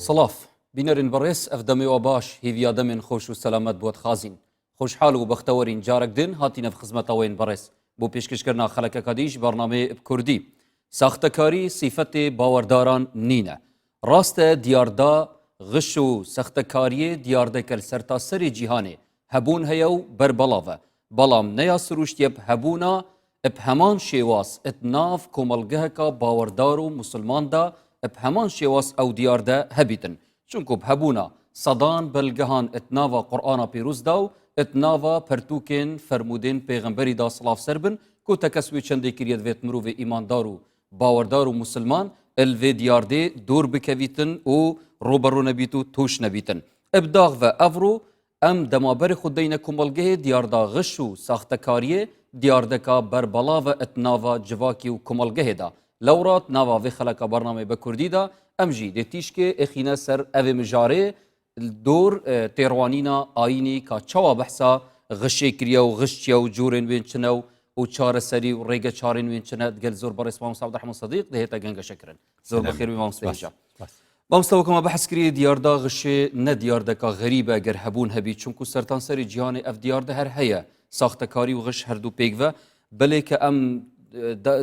سڵاف بینەرن بەڕێز ئەف دەمێوە باش هیڤیا دەمێن خۆش و سەلامەت بۆت خازین خۆشحال و بەختەوەرین جارەک دن هاتینە خزمەتەوەین بەڕێز بۆ پێشکەشکردنا خەلەکەکەدیش بەرنامەیە کوردی ساختەکاری سیفەتێ باوەرداران نینە ڕاستە دیاردا غش و سەختەکاریێ دیاردەکە لە سەرتاسەری جیهانێ هەبوون هەیە و بەربەڵاڤە بەڵام نەیا سروشتیە ب هەبوونا ب هەمان شێواز ت ناڤ کۆمەڵگهکا باوەردار و موسڵماندا ب هەمان شێواز ئەو دیاردە هەبیتن چونکو ب هەبوونا سەدان بەلگەهان ت ناڤا قورئانا پێروزدا و ت ناڤا پەرتووکێن فەرموودێن پێغەمبەریدا سڵاڤ سەر بن کو تەکەس وێ چەندێ کریە دڤێت مروڤێ ئیماندار و باوەردار و موسلمان ال ڤێ دیاردێ دوور بکەڤیتن و ڕووبەڕوو نەبیت و تووش نەبیتن. ب داغ ڤە ئەڤڕۆ ئەم دەما بەرێ خو دەینە کومەڵگەهێ دیاردا غش و ساختەکاریێ دیاردەکا بەربەڵاڤە ئت ناڤا جڤاکی و کومەڵگەهێدا. لەوڕا ت ناڤا ڤێ خەلەکا بەرنامەی بە کوردیدا ئەم ژی دێ تیشکێ ئێخینە سەر ئەڤێ مژارێ دۆر تێڕوانینا ئایینی کا چاوا بەحسا غشێ کریە و غش چیە و جورێن وێن چنە و و چارەسەری و ڕێگە چارێن وێن چنە دگەل زۆر بەڕێز مامۆستا عەبدولڕەحمان سەدیق دەهێتە گەنگەشە کرن. زۆر بەخێر بی مامۆستا هێژا. مامۆستا وەکو ما بەحس کری دیاردا غشێ نە دیاردەکا غەریبە گەر هەبوون هەبی چونکو سەرتانسەری جیهانێ ئەف دیاردە هەر هەیە ساختەکاری و غش هەردوو پێکڤە بەلێ کە ئەم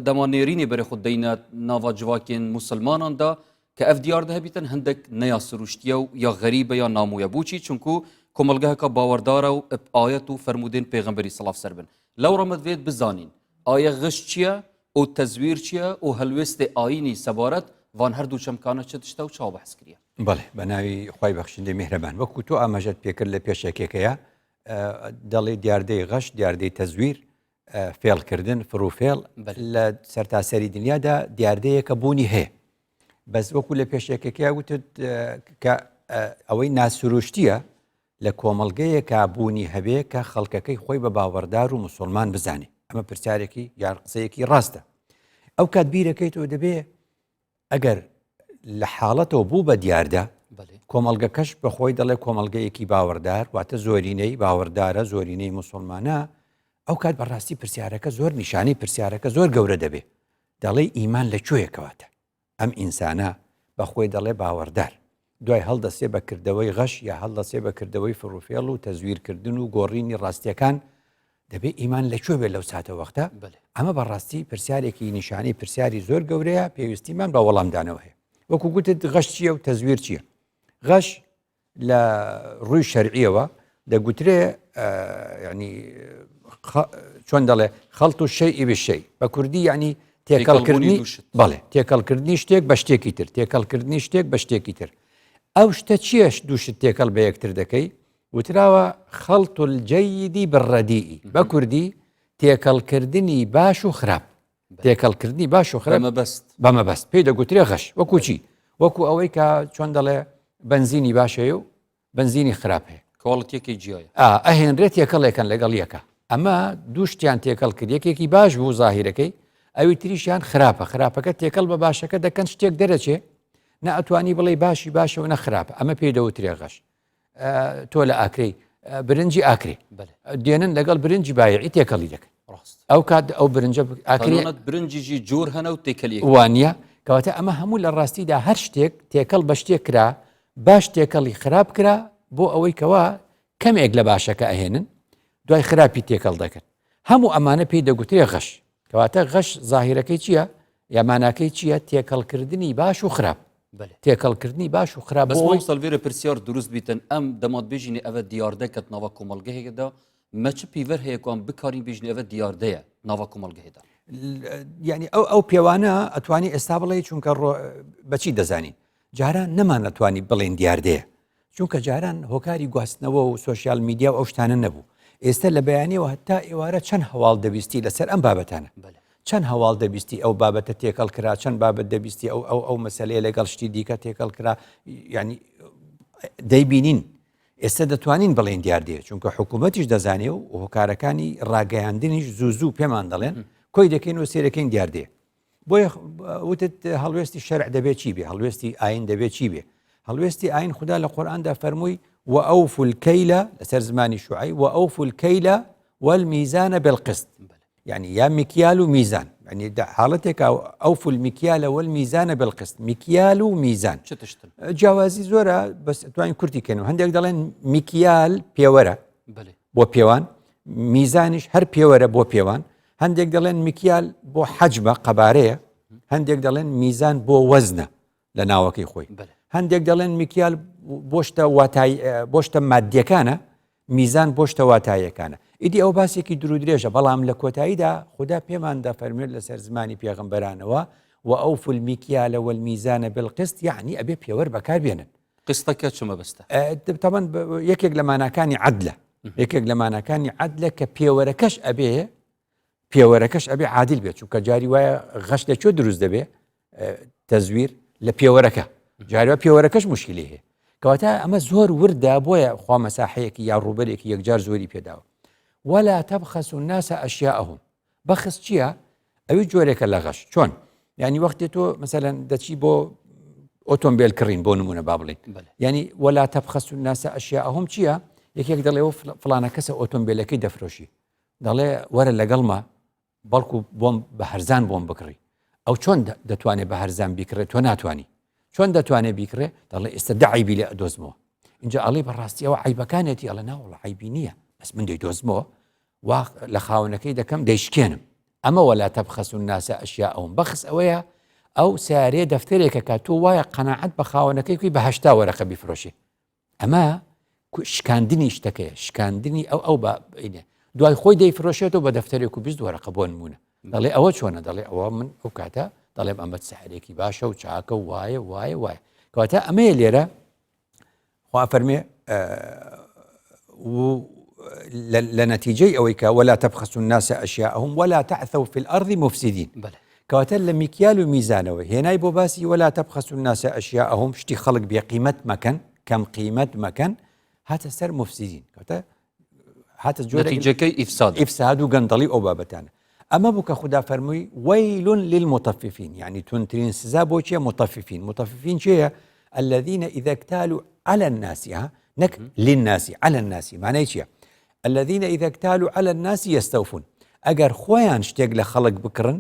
دەما نێرینێ بەرێ خود دەینە ناڤا جڤاکێن موسلماناندا کە ئەف دیاردە هەبیتن هەندێک نە یا سروشتیە و یا غەریبە یا نامۆیە بۆچی چونکو کۆمەڵگەهەکە باوەڕدارە و ئب ئایەت و فەرموودێن پێغەمبەری سڵاف سەر بن لەوڕە مەدڤێت بزانین ئایە غش چییە و تەزویر چییە و هەلوێستێ ئایینی سەبارەت ڤان هەردوو چەمکانە چ تشتە و چاوە بەحس کریە؟ بەڵێ بە ناوی خوای بەخشندەی میهرەبان وەکو تۆ ئاماژەت پێکرد لە پێشەکێکەیە دەڵێ دیاردەی غەش دیاردەی تەزویر فێڵکردن فڕوفێڵ لە سەرتاسەری دنیادا دیاردەیەکە بوونی هەیە بەس وەکو لە پێشێکەکە وتت کە ئەوەی ناسروشتیە لە کۆمەڵگەیەکا بوونی هەبێ کە خەڵکەکەی خۆی بە باوەڕدار و مسلمان بزانێ ئەمە پرسیارێکی یان قسەیەکی ڕاستە ئەو کات بیرەکەیتەوە دەبێ ئەگەر لە حاڵەتەوە بوو بە دیاردە کۆمەڵگەکەش بە خۆی دەڵێ کۆمەڵگەیەکی باوەڕدار واتە زۆرینەی باوەڕدارە زۆرینەی مسلمانە ئەو کات بەڕاستی پرسیارەکە زۆر نیشانەی پرسیارەکە زۆر گەورە دەبێ دەڵێ ئیمان لە کوێیەکەواتە ئەم ئینسانە بە خۆی دەڵێ باوەڕدار دوای هەڵدەسێ بە کردەوەی غەش یا هەڵدەسێ بە کردەوەی فڕوفێڵ و تەزویرکردن و گۆڕینی ڕاستیەکان دەبێ ئیمان لە کوێ بێت لەو ساتە وەختە ئەمە بەڕاستی پرسیارێکی نیشانەی پرسیاری زۆر گەورەیە پێویستیمان بە وەڵامدانەوە هەیە وەکو گوتت غەش چییە و تەزویر چییە غەش لە ڕووی شەرعیەوە دەگوترێ ینی چۆن دەڵێ خەڵت و شەی بشەی بە کوردی یعنی تێکەڵکردنی بەڵێ تێکەڵکردنی شتێک بە شتێکی تر تێکەڵکردنی شتێک بە شتێکی تر ئەو شتە چیەش دووشت تێکەڵ بە یەکتر دەکەی وتراوە خەڵت الجەیدی بڕەدیئی بە کوردی تێکەڵکردنی باش و خراپ تێکەڵکردنی باش و خراپ مەبەست بە مەبەست پێی دەگوترێ غەش وەکو چی وەکو ئەوەی کە چۆن دەڵێ بنزینی باش هەیە و بنزینی خراپ هەیە کواڵتیەکەی جیایە ئەهێنرێت تێکەڵێکن لەگەڵ یەکە ئەمە دووشتیان تێکەڵ کرد یەکێکی باش بوو زاهیرەکەی ئەوی تریشیان خراپە خراپەکە تێکەڵ بە باشەکە دەکەن شتێک دەرەچێ نە ئەتوانی بڵێ باشی باشەوە نە خراپە ئەمە پێی دەوترێ غەش تۆ لە ئاکرەی برنجی ئاکرێ دێنن لەگەڵ برنجی بایعی تێکەڵی دەکەن ئەو کات ئەو برنجە ئاکرێت برنجیژی جۆر هەنە و تێکەلی وانە کەواتە ئەمە هەموو لە ڕاستیدا هەر شتێک تێکەڵ بە شتێک کرا باش تێکەڵی خراپ کرا بۆ ئەوەی کەوا کەمێک لە باشەکە ئەهێنن دوای خراپی تێکەڵ دەکەن هەموو ئەمانە پێی دەگوترێ غەش کەواتە غەش زاهیرەکەی چییە یا ماناکەی چییە تێکەڵکردنی باش و خراپ تێکەڵکردنی باش و خراپ بەس مامۆستا لێرە پرسیار دروست بیتن ئەم دەمات بێژینێ ئەvە دیاردە کە ناوە کۆمەڵگەیەکدا مە چ پیڤەر هەیە کوان بکارین بێژنێ ئەvە دیاردەیە ناوە کۆمەڵگەیەدا یعنی ئەو ئەو پێوانە ئەتوانی ئێستا بڵێ چونکە بەچی دەزانین جاران نەمانەتوانی بڵێن دیاردەیە چونکە جاران هۆکاری گواستنەوە و سۆشیال میدیا و ئەو شتانە نەبوو ئێستا لە بەیانیەوە هەتا ئێوارە چەند هەواڵ دەبیستی لەسەر ئەم بابەتانە چەند هەواڵ دەبیستی ئەو بابەتە تێکەڵ کرا چەند بابەت دەبیستی ئەو ئەو ئەو مەسلەیە لەگەڵ شتی دیکە تێکەڵ کرا ینی دەیبینین ئێستا دەتوانین بڵێن دیاردەیە چونکە حکوومەتیش دەزانێ و هۆکارەکانی ڕاگەیاندنیش زوو زوو پێمان دەڵێن کۆی دەکەین و سێرەکەین دیاردەیە بۆیە وتت هەڵوێستی شەرع دەبێت چی بێ هەڵوێستی ئاین دەبێت چی بێ هەڵوێستی ئاین خدا لە قورئاندا فەرمووی وأوفوا الكيل لەسەر زمانی شوعەیب وأوفوا الكيل والميزان بالقسط یعنی یا مکیال و میزان. یعنی حاڵەتێکا أوفوا المكيال والميزان بالقسط مکیال و میزان چ تشتن جیاوازی زۆرە بەس توانین کورتی کەن و هەندێک دەڵێن مکیال پێوەرە بۆ پێوان میزانیش هەر پێوەرە بۆ پێوان هەندێک دەڵێن مکیال بۆ حەجمە قەبارەیە هەندێک دەڵێن میزان بۆ وەزنە لە ناوەکەی خۆی هەندێک دەڵێن مکیال بۆ شتە واتای بۆ شتە مادیەکانە میزان بۆ شتە واتاییەکانە. ئیدی ئەوە باسێکی دوورودرێژە، بەڵام لە کۆتاییدا خودا پێمان دەفەرموێت لەسەر زمانی پێغەمبەرانەوە، وأوفوا المکیال والمیزان بالقسط، یەعنی ئەبێ پێوەر بەکار بێنن. قسطەکە چ مەبەستە؟ تەبەن یەکێک لە ماناکانی عەدلە، یەکێک لە ماناکانی عەدلە کە پێوەرەکەش ئەبێ پێوەرەکەش ئەبێ عادل بێت چونکە جاری وایە غەش لە کوێ دروست دەبێ تەزویر لە پێوەرەکە جاریوە پێوەرەکەش مشکلی هەیە کەواتە ئەمە زۆر وردە بۆیە خوا مەساحەیەکی یا ڕووبەرێکی یەکجار زۆری پێداوە ولا تبخسوا الناس أشياءهم بەخس چییە ئەوی جۆرێکە لە غەش چۆن ینی وەختی تۆ مەسەلەن دەچی بۆ ئۆتۆمبیل کڕین بۆ نمونە با بڵین ینی ولا تبخسوا الناس أشياءهم چییە یەکێک دەڵێ فلانە کەسە ئۆتۆمبیلەکەی دەفرۆشی دەڵێ وەرە لەگەڵما بەڵکو بۆم بە هەرزان بۆم بکڕی ئەو چۆن دەتوانێت بە هەرزان بیکڕێت تۆ ناتوانانی چۆن دەتوانێت بیکڕێ دەڵێ ئێستا دە عیبی لێ ئەدۆزمەوە اینجا ئەڵێ بەڕاستی ئەوە عیبەکانێتی ئەڵێ ناوەڵە عیبی نییە بەس من دەیدۆزمەوە وا لە خاونەکەی دەکەم دەیشکێنم ئەمە ولا تبخسوا الناس أشياءهم بەخس ئەوەیە ئەو سیارەیە دەفتەرێکە کە تۆ وایە قەناعەت بە خاوەنەکەی بکەی بە هەشتا وەرەقە بیفرۆشی ئەمە شکاندنی شتەکەیە شکاندنی ئەو ئەو بینێ دوای خۆی دەیفرۆشێتەوە بە دەفتەرێک و 20 وەرەقە بۆ نمونە دەڵێ ئەوە چۆنە دەڵێ ئەوە من ئەو کاتە دەڵێم ئەمە سەحرێکی باشە و چاکە و وایە وایە وایە کەواتە ئەمەیە لێرە خوا فەرمێ لە نەتیجەی ئەوەی کە ولا تبخسوا الناس أشياءهم ولا تعثوا في الأرض مفسدين کەواتە لە میکیال و میزانەوە هێنای بۆ باسی ولا تبخسوا الناس أشياءهم شتی خەڵک بێ قیمەت مەکەن کەم قیمەت مەکەن هاتە سەر مفسدین کەواتە هاتە جۆرێک نەتیجەکەی ئیفساد ئیفساد و گەندەڵی ئەو بابەتانە ئەمە بوو کە خودا فەرمووی ويل للمطففين یعنی توندترین سزا بۆ چیە مطففین مطففین چیە الذين إذا اكتالوا على الناس ها نەک للناس على الناس معنای چیە الذين إذا اكتالوا على الناس يستوفون ئەگەر خۆیان شتێک لە خەڵک بکڕن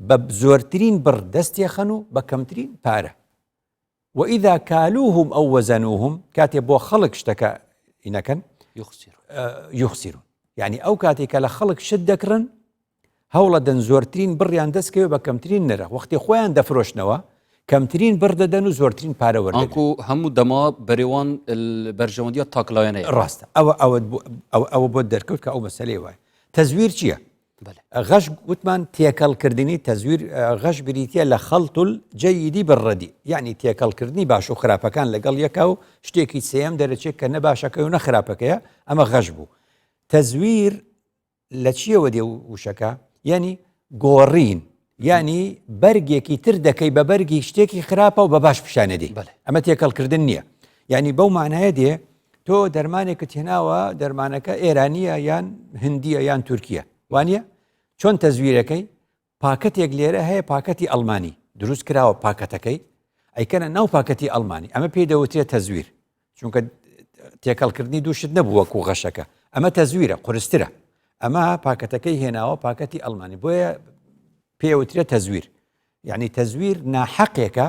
بە زۆرترین بڕ دەستێخەن و بە کەمترین پارە وإذا كالوهم أو وزنوهم کاتێ بۆ خەڵک شتەکە ئینەکەن يخسرون یعنی ئەو کاتێک کە لە خەڵک شت دەکڕن هەوڵەدەن زۆرترین بڕیان دەستکەوێت بە کەمترین نرخ وەختی خۆیان دەفرۆشنەوە کەمترین بڕ دەدەن و زۆرترین پارە وەردەگرن. ئانکو هەموو دەما بەرێوان بەرژەوەندیە تاکلایەنەیە. ڕاستە ئەوە ئەوە ئەوە ئەوە بۆت دەرکەوت کە ئەو مەسەلەی وایە. تەزویر چییە؟ غەش گوتمان تێکەڵکردنی تەزویر غەش بریتە لە خەڵت الجيد بالرديء یعنی تێکەڵکردنی باش و خراپەکان لەگەڵ یەکە و شتێکی سێیەم دەرەچێت کە نە باشەکەی و نە خراپەکەیە ئەمە غەش بوو. تەزویر لە چیەوە دێ وشەکە یعنی گۆڕین یعنی بەرگێکی تر دەکەی بە بەرگی شتێکی خراپە و بە باش پیشانە دێ ئەمە تێکەڵکردن نییە یعنی بەو مانایە دێ تۆ دەرمانێکت هێناوە دەرمانەکە ئێرانیە یان هندیە یان تورکیە وانە چۆن تەزویرەکەی پاکەتێک لێرە هەیە پاکەتی ئەڵمانی دروست کراوە پاکەتەکەی ئەیکەنە ناو پاکەتی ئەڵمانی ئەمە پێی دەوترێت تەزویر چونکە تێکەڵکردنی دوو شت نەبوو وەکو غەشەکە ئەمە تەزویرە قورسترە ئەمە پاکەتەکەی هێناوە پاکەتی ئەڵمانی بۆیە پێوترێت تەزویر یعنی تەزویر ناحەقێکە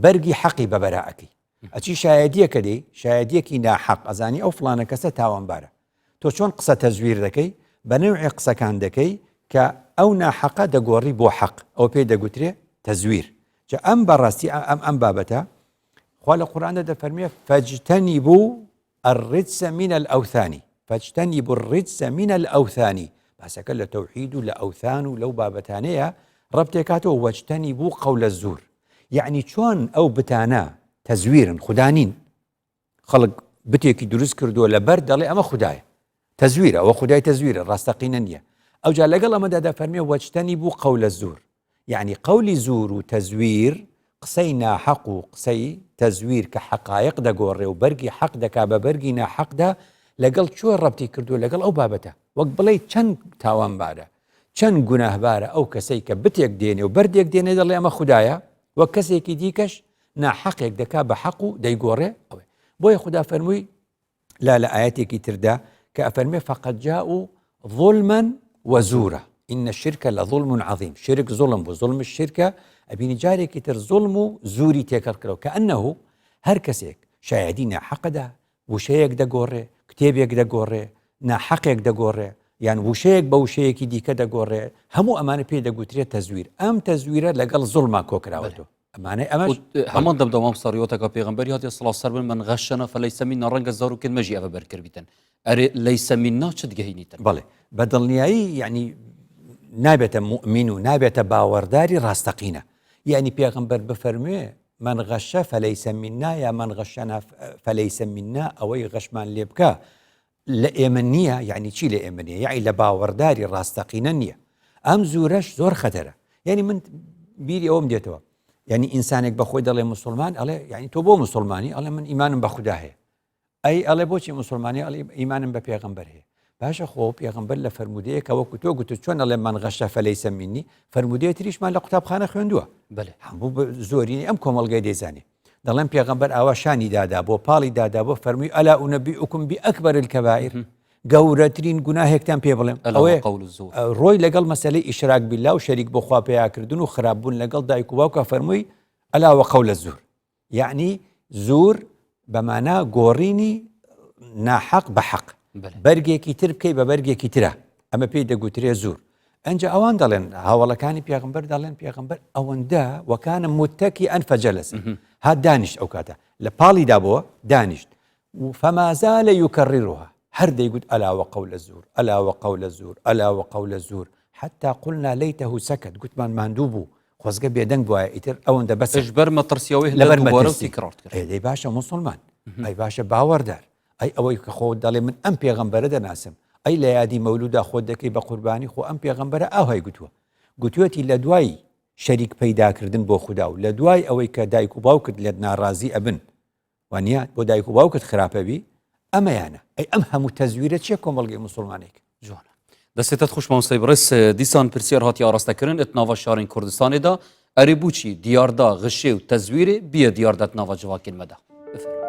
بەرگی حەقی بەبەرا ئەکەی ئەچی شایەدیەکە دێی شایەدیەکی ناحەق ئەزانی ئەو فڵانە کەسە تاوانبارە تۆ چۆن قسە تەزویر دەکەی بە نەوعێ قسەکان دەکەی کە ئەو ناحەقە دەگۆڕی بۆ حەق ئەو پێی دەگوترێ تەزویر جا ئەم بەڕاستی ئەم ئەم بابەتە خوا لە قورئاندا دەفەرموێ فاجتنبوا الرجس من الأوثان فاجتنبوا الرجس من الأوثان باسەکە لە تەوحید و لە ئەوثان و لەو بابەتانەیە ڕەبتێکاتەوە واجتنبوا قول الزور یعنی چۆن ئەو بتانە تەزویرن خودا نین خەڵک بتێکی دروست کردووە لە بەر دەڵێ ئەمە خودایە تەزویرە ئەوە خودای تەزویرە ڕاستەقینە نییە ئەوجا لەگەڵ ئەمەدا دەفەرمێ واجتنبوا قول الزور یەعنی قەولی زور و تەزویر قسەی ناحەق و قسەی تەزویر کە حەقایق دەگۆڕێ و بەرگی حەق دەکا بە بەرگی ناحەقدا لەگەڵ کوێ ڕەبتی کردووە لەگەڵ ئەو بابەتە وەک بڵێی چەند تاوانبارە چەند گوناهبارە ئەو کەسەی کە بتێک دێنێ و بەردێک دێنێ دەڵێ ئەمە خودایە وەک کەسێکی دیکەش ناحەقێک دەکا بە حەق و دەیگۆڕێ ئەوێ بۆیە خودا فەرمووی لا لە ئاەتێکی تردا کە ئەفەرمێ فقد جاءوا ظلما وزورا. ان الشرک لظلم عظیم شرک زوڵم بوو زوڵمش شرکە ئەبینی جارێکی تر زوڵم و زوری تێکەڵ کراوە کەئەنەهو هەر کەسێک شایەدی ناحەقەدا وشەیەک دەگۆڕێ کتێبێک دەگۆڕێ ناحەقێک دەگۆڕێ یان وشەیەک بە وشەیەکی دیکە دەگۆڕێ هەموو ئەمانە پێی دەگوترێت تەزویر ئەم تەزویرە لەگەڵ زوڵما کۆکراوەتەوە ئەمانەی ئەمەش هەمان دەم دەوام سەڕیۆتەکە پێغەمبەری هاتێ سڵاو سەر بن من غەشەنە فەلەیسە منا ڕەنگە زارۆکێن مەژی ئەڤە بەر کردبیتن ئەرێ لەیسە منا چ دگەهینیتن؟ بەڵێ بە دڵنیایی یعنی نابێتە موئمین و نابێتە باوەڕداری ڕاستەقینە یعنی پێغەمبەر بفەرموێ من غش فليس منا یا من غشنا فليس منا ئەوەی غەشمان لێ بکە لە ئێمە نییە یعنی چی لە ئێمە نییە یعنی لە باوەڕداری ڕاستەقینە نییە ئەم زورەش زۆر خەتەرە یعنی من بیری ئەوم دێتەوە یعنی ئینسانێک بە خۆی دەڵێ مسلمان ئەڵێ یعنی تۆ بۆ مسلمانی ئەڵێ من ئیمانم بە خودا هەیە ئەی ئەڵێ بۆچی مسلمانی ئەڵێ ئیمانم بە پێغەمبەر هەیە باشە خۆ پێغەمبەر لە فەرمودەیەکە وەکو تۆ گوتت چۆن ئەڵێ من غش فليس مني فەرمودەیە تریشمان لە قوتابخانە خوێندووە بەێ هەموو زۆرینەی ئەم کۆمەڵگەی دەیزانێ دەڵێن پێغەمبەر ئاوا شانی دادا بۆ پاڵی دادا بۆ فەرمووی ألا أنبئكم بأكبر الكبائر گەورەترین گوناهێکتان پێ بڵێم ئەوەیە ڕۆی لەگەڵ مەسلەی إشراك بالله و شەریک بۆ خوا پەیاکردن و خراپبوون لەگەڵ دایک و باوکە فەرمووی ألا وقول الزور یەعنی زور بە مانا گۆڕینی ناحەق بە حەق بەرگێکی تر بکەی بە بەرگێکی ترە ئەمە پێی دەگوترێ زور ئەنجا ئەوان دەڵێن هاوڵەکانی پێغمبەر دەڵێن پێغمبەر ئەوەندە وكان متكئا فجلس هات دانیشت ئەو کاتە لە پاڵیدا بۆ دانیشت فما زال يكررها هەر دەیگوت ألا وقول الزور ألا وقول الزور ألا وقول الزور حتى قلنا ليته سكت گوتمان ماندوو بوو خۆزگە بێدەنگ بوایە ئیتر ئەوەندە بەسە. لەبەر مەترسیەوەی هەندە لەبەر دووبارە و مەترسی. تیکرارت کرد. ئەی دەی باشە موسڵمان ئەی باشە باوەڕدار ئەی ئەوەی کە خۆت دەڵێ من ئەم پێغەمبەرە دەناسم ئەی لە یادی مەولودا خۆت دەکەی بە قوربانی خۆ ئەم پێغەمبەرە ئاوهای گوتووە گوتوێتی لە دوای شەریک پەیداکردن بۆ خودا و لە دوای ئەوەی کە دایک و باوکت لێت ناڕازی ئەبن وانە بۆ دایک و باوکت خراپە بی ئەمەیانە ئەی ئەم هەموو تەزویرە چیە کۆمەڵگەی موسڵمانێک جوانە دەستێتت خوش مامۆستای بەڕێز دیسان پرسیار هاتی ئاراستەکردن ئت ناڤا شارên کوردستانê da erê بوچی دیاردا غشê و تەزویرê بیە دیاردا ت ناڤا civakên me da بفەرموو.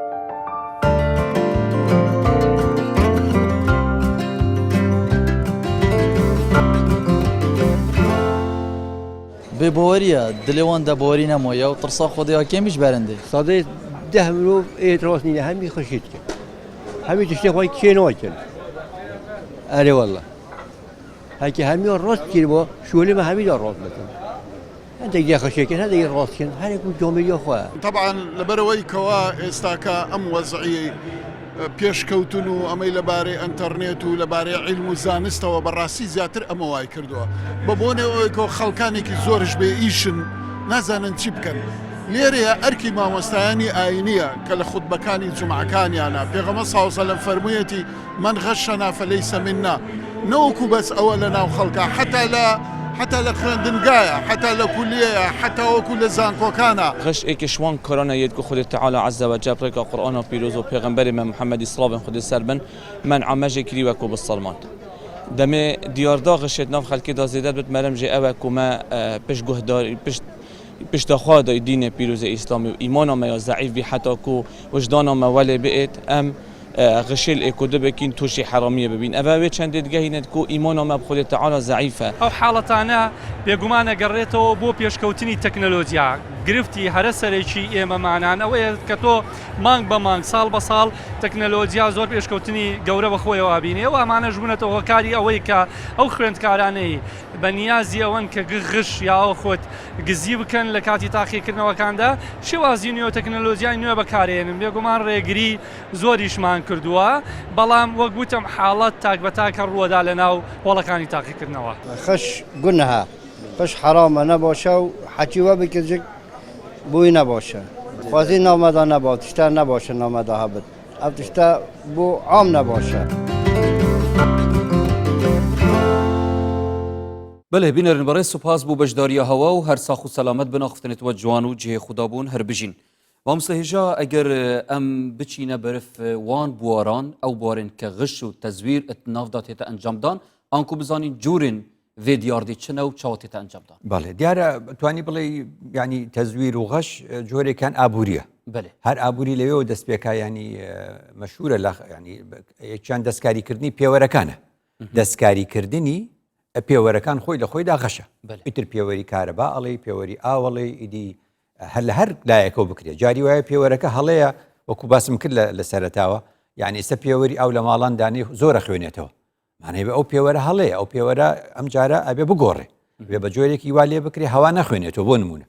Bê bawerî ye, dilê wan de bawerî nemaye û tirsa Xwedê ya kêmî ji berindê. Sedê deh mirov ê rast nîne hemî xişî dikin. Hemî tiştê xwe çê nakin. Erê wella. Heke hemî rast kirba şolê me hemî da rast bikin. Hindek jê xişê kin hindek jê rast kin her yek û camêriya xwe. تەبعەن لەبەرئەوەی کەوا ئێستاکە ئەم وەزعی پێشکەوتن و ئەمەی لەبارەی ئەنتەرنێت و لەبارەی عیلم و زانستەوە بەڕاستی زیاتر ئەمە وای کردووە بە بۆنەی ئەوەی کە خەڵکانێکی زۆرش بێ ئیشن نازانن چی بکەن لێرەیە ئەرکی مامۆستایانی ئاینیە کە لە خوتبەکانی جومعەکانیانە پێغەمبەر صلی اللە علیه وسلم فەرموویەتی من غشنا فلیس منا نەوەکو بەس ئەوە لە ناو خەڵکە حەتا لە حەتا لە خوێندنگایە حەتا لە کولیەیە حەتا وەکو لە زانکۆکانە. غش ێکێ ژ وان کارانە یێت کو خودێ تەعالا عز و جل ڕێکا قورئانا پیرۆز و پێغەمبەرێ مە محەممەدی سڵاڤێن خودێ سەر بن مەنعا مە ژێ کری وەکو بسڵمان دەمێ دیاردا غشێت ناڤ خەلکێ دا زێدە بت مەرم ژێ ئەوە کو مە پشت گوهداری پشت پشتا خوە دای دینێ پیرۆزێ ئیسلامی و ئیمانا مە یا زەعیف بی حەتا کو وژدانا مە وەلێ بئێت ئەم غشێل ئێ کو دبکین توشی حەرامیە ببین ئەڤە وێ چەندێ دگەهینێت کو ئیمانا مە بخودێ تەعالا زەعیفە. ئەو حاڵەتانە بێگومان ئەگەڕێتەوە بۆ پێشکەوتنی تەکنەلۆجیا، گرفتی هەرە سەرەکی ئێمەمانان ئەوەیە کە تۆ مانگ بە مانگ ساڵ بە ساڵ تەکنەلۆجیا زۆر پێشکەوتنی گەورە بە خۆیەوە ئەبینێ و ئەمانەش بوونەتە هۆکاری ئەوەی کە ئەو خوێندکارانەی بە نیازی ئەوەن کە غش یاخود گزی بکەن لە کاتی تاقیکردنەوەکاندا شێوازی نوێ و تەکنەلۆجیای نوێ بەکارێنن بێگومان ڕێگری زۆریشمان کردووە، بەڵام وەک وتم حاڵەت تاک بە تاک هەر ڕووەدا لەناو هۆڵەکانی تاقیکردنەوە. خش گونهە خش حەرامە نەباشە و حەچی وە بکرجک بۆی نەباشە خوازی ناومەدا نەبا تشتە نەباشە ناومەدا هەبت ئەو تشتە بۆ عام نەباشە. بەلێ بینەرن بەڕێز سوپاس بۆ بەشداریە هەوا و هەر ساخ و سەلامەت بن ئاخفتنێت وە جوان و جێ خودا بوون هەر بژین. مامۆستا هێژا ئەگەر ئەم بچینە بەرف وان بواران ئەو بوارێن کە غش و تەزویر ات ناودا تێتە ئەنجامدان ئانکو بزانین جورێن ڤێ دیاردێ چنە و چاوە تێتە ئەنجامدان. بەڵێ دیارە توانی بڵێ ینی تەزویر و غەش جۆرێکیان ئابووریە بەێ هەر ئابووری لەوێەوە دەست پێکا ینی مەشهورە لە ینی یەکیان دەستکاریکردنی پێوەرەکانە دەستکاریکردنی پێوەرەکان خۆی لە خۆیدا غەشە ئیتر پێوەری کارەبا ئەڵێی پێوەری ئاوەڵێ ئیدی هەر لە هەر لایەکەوە بکرێت جاری وایە پێوەرەکە هەڵەیە وەکو باسم کرد لە سەرەتاوە یعنی ئێستا پێوەری ئاو لە ماڵان دانێ زۆرە خوێنێتەوە مانای بە ئەو پێوەرە هەڵەیە ئەو پێوەرە ئەم جارە ئەبێ بگۆڕێ بێ بە جۆرێکی وا لێ بکرێ هەوا نەخوێنێتەوە بۆ نمونە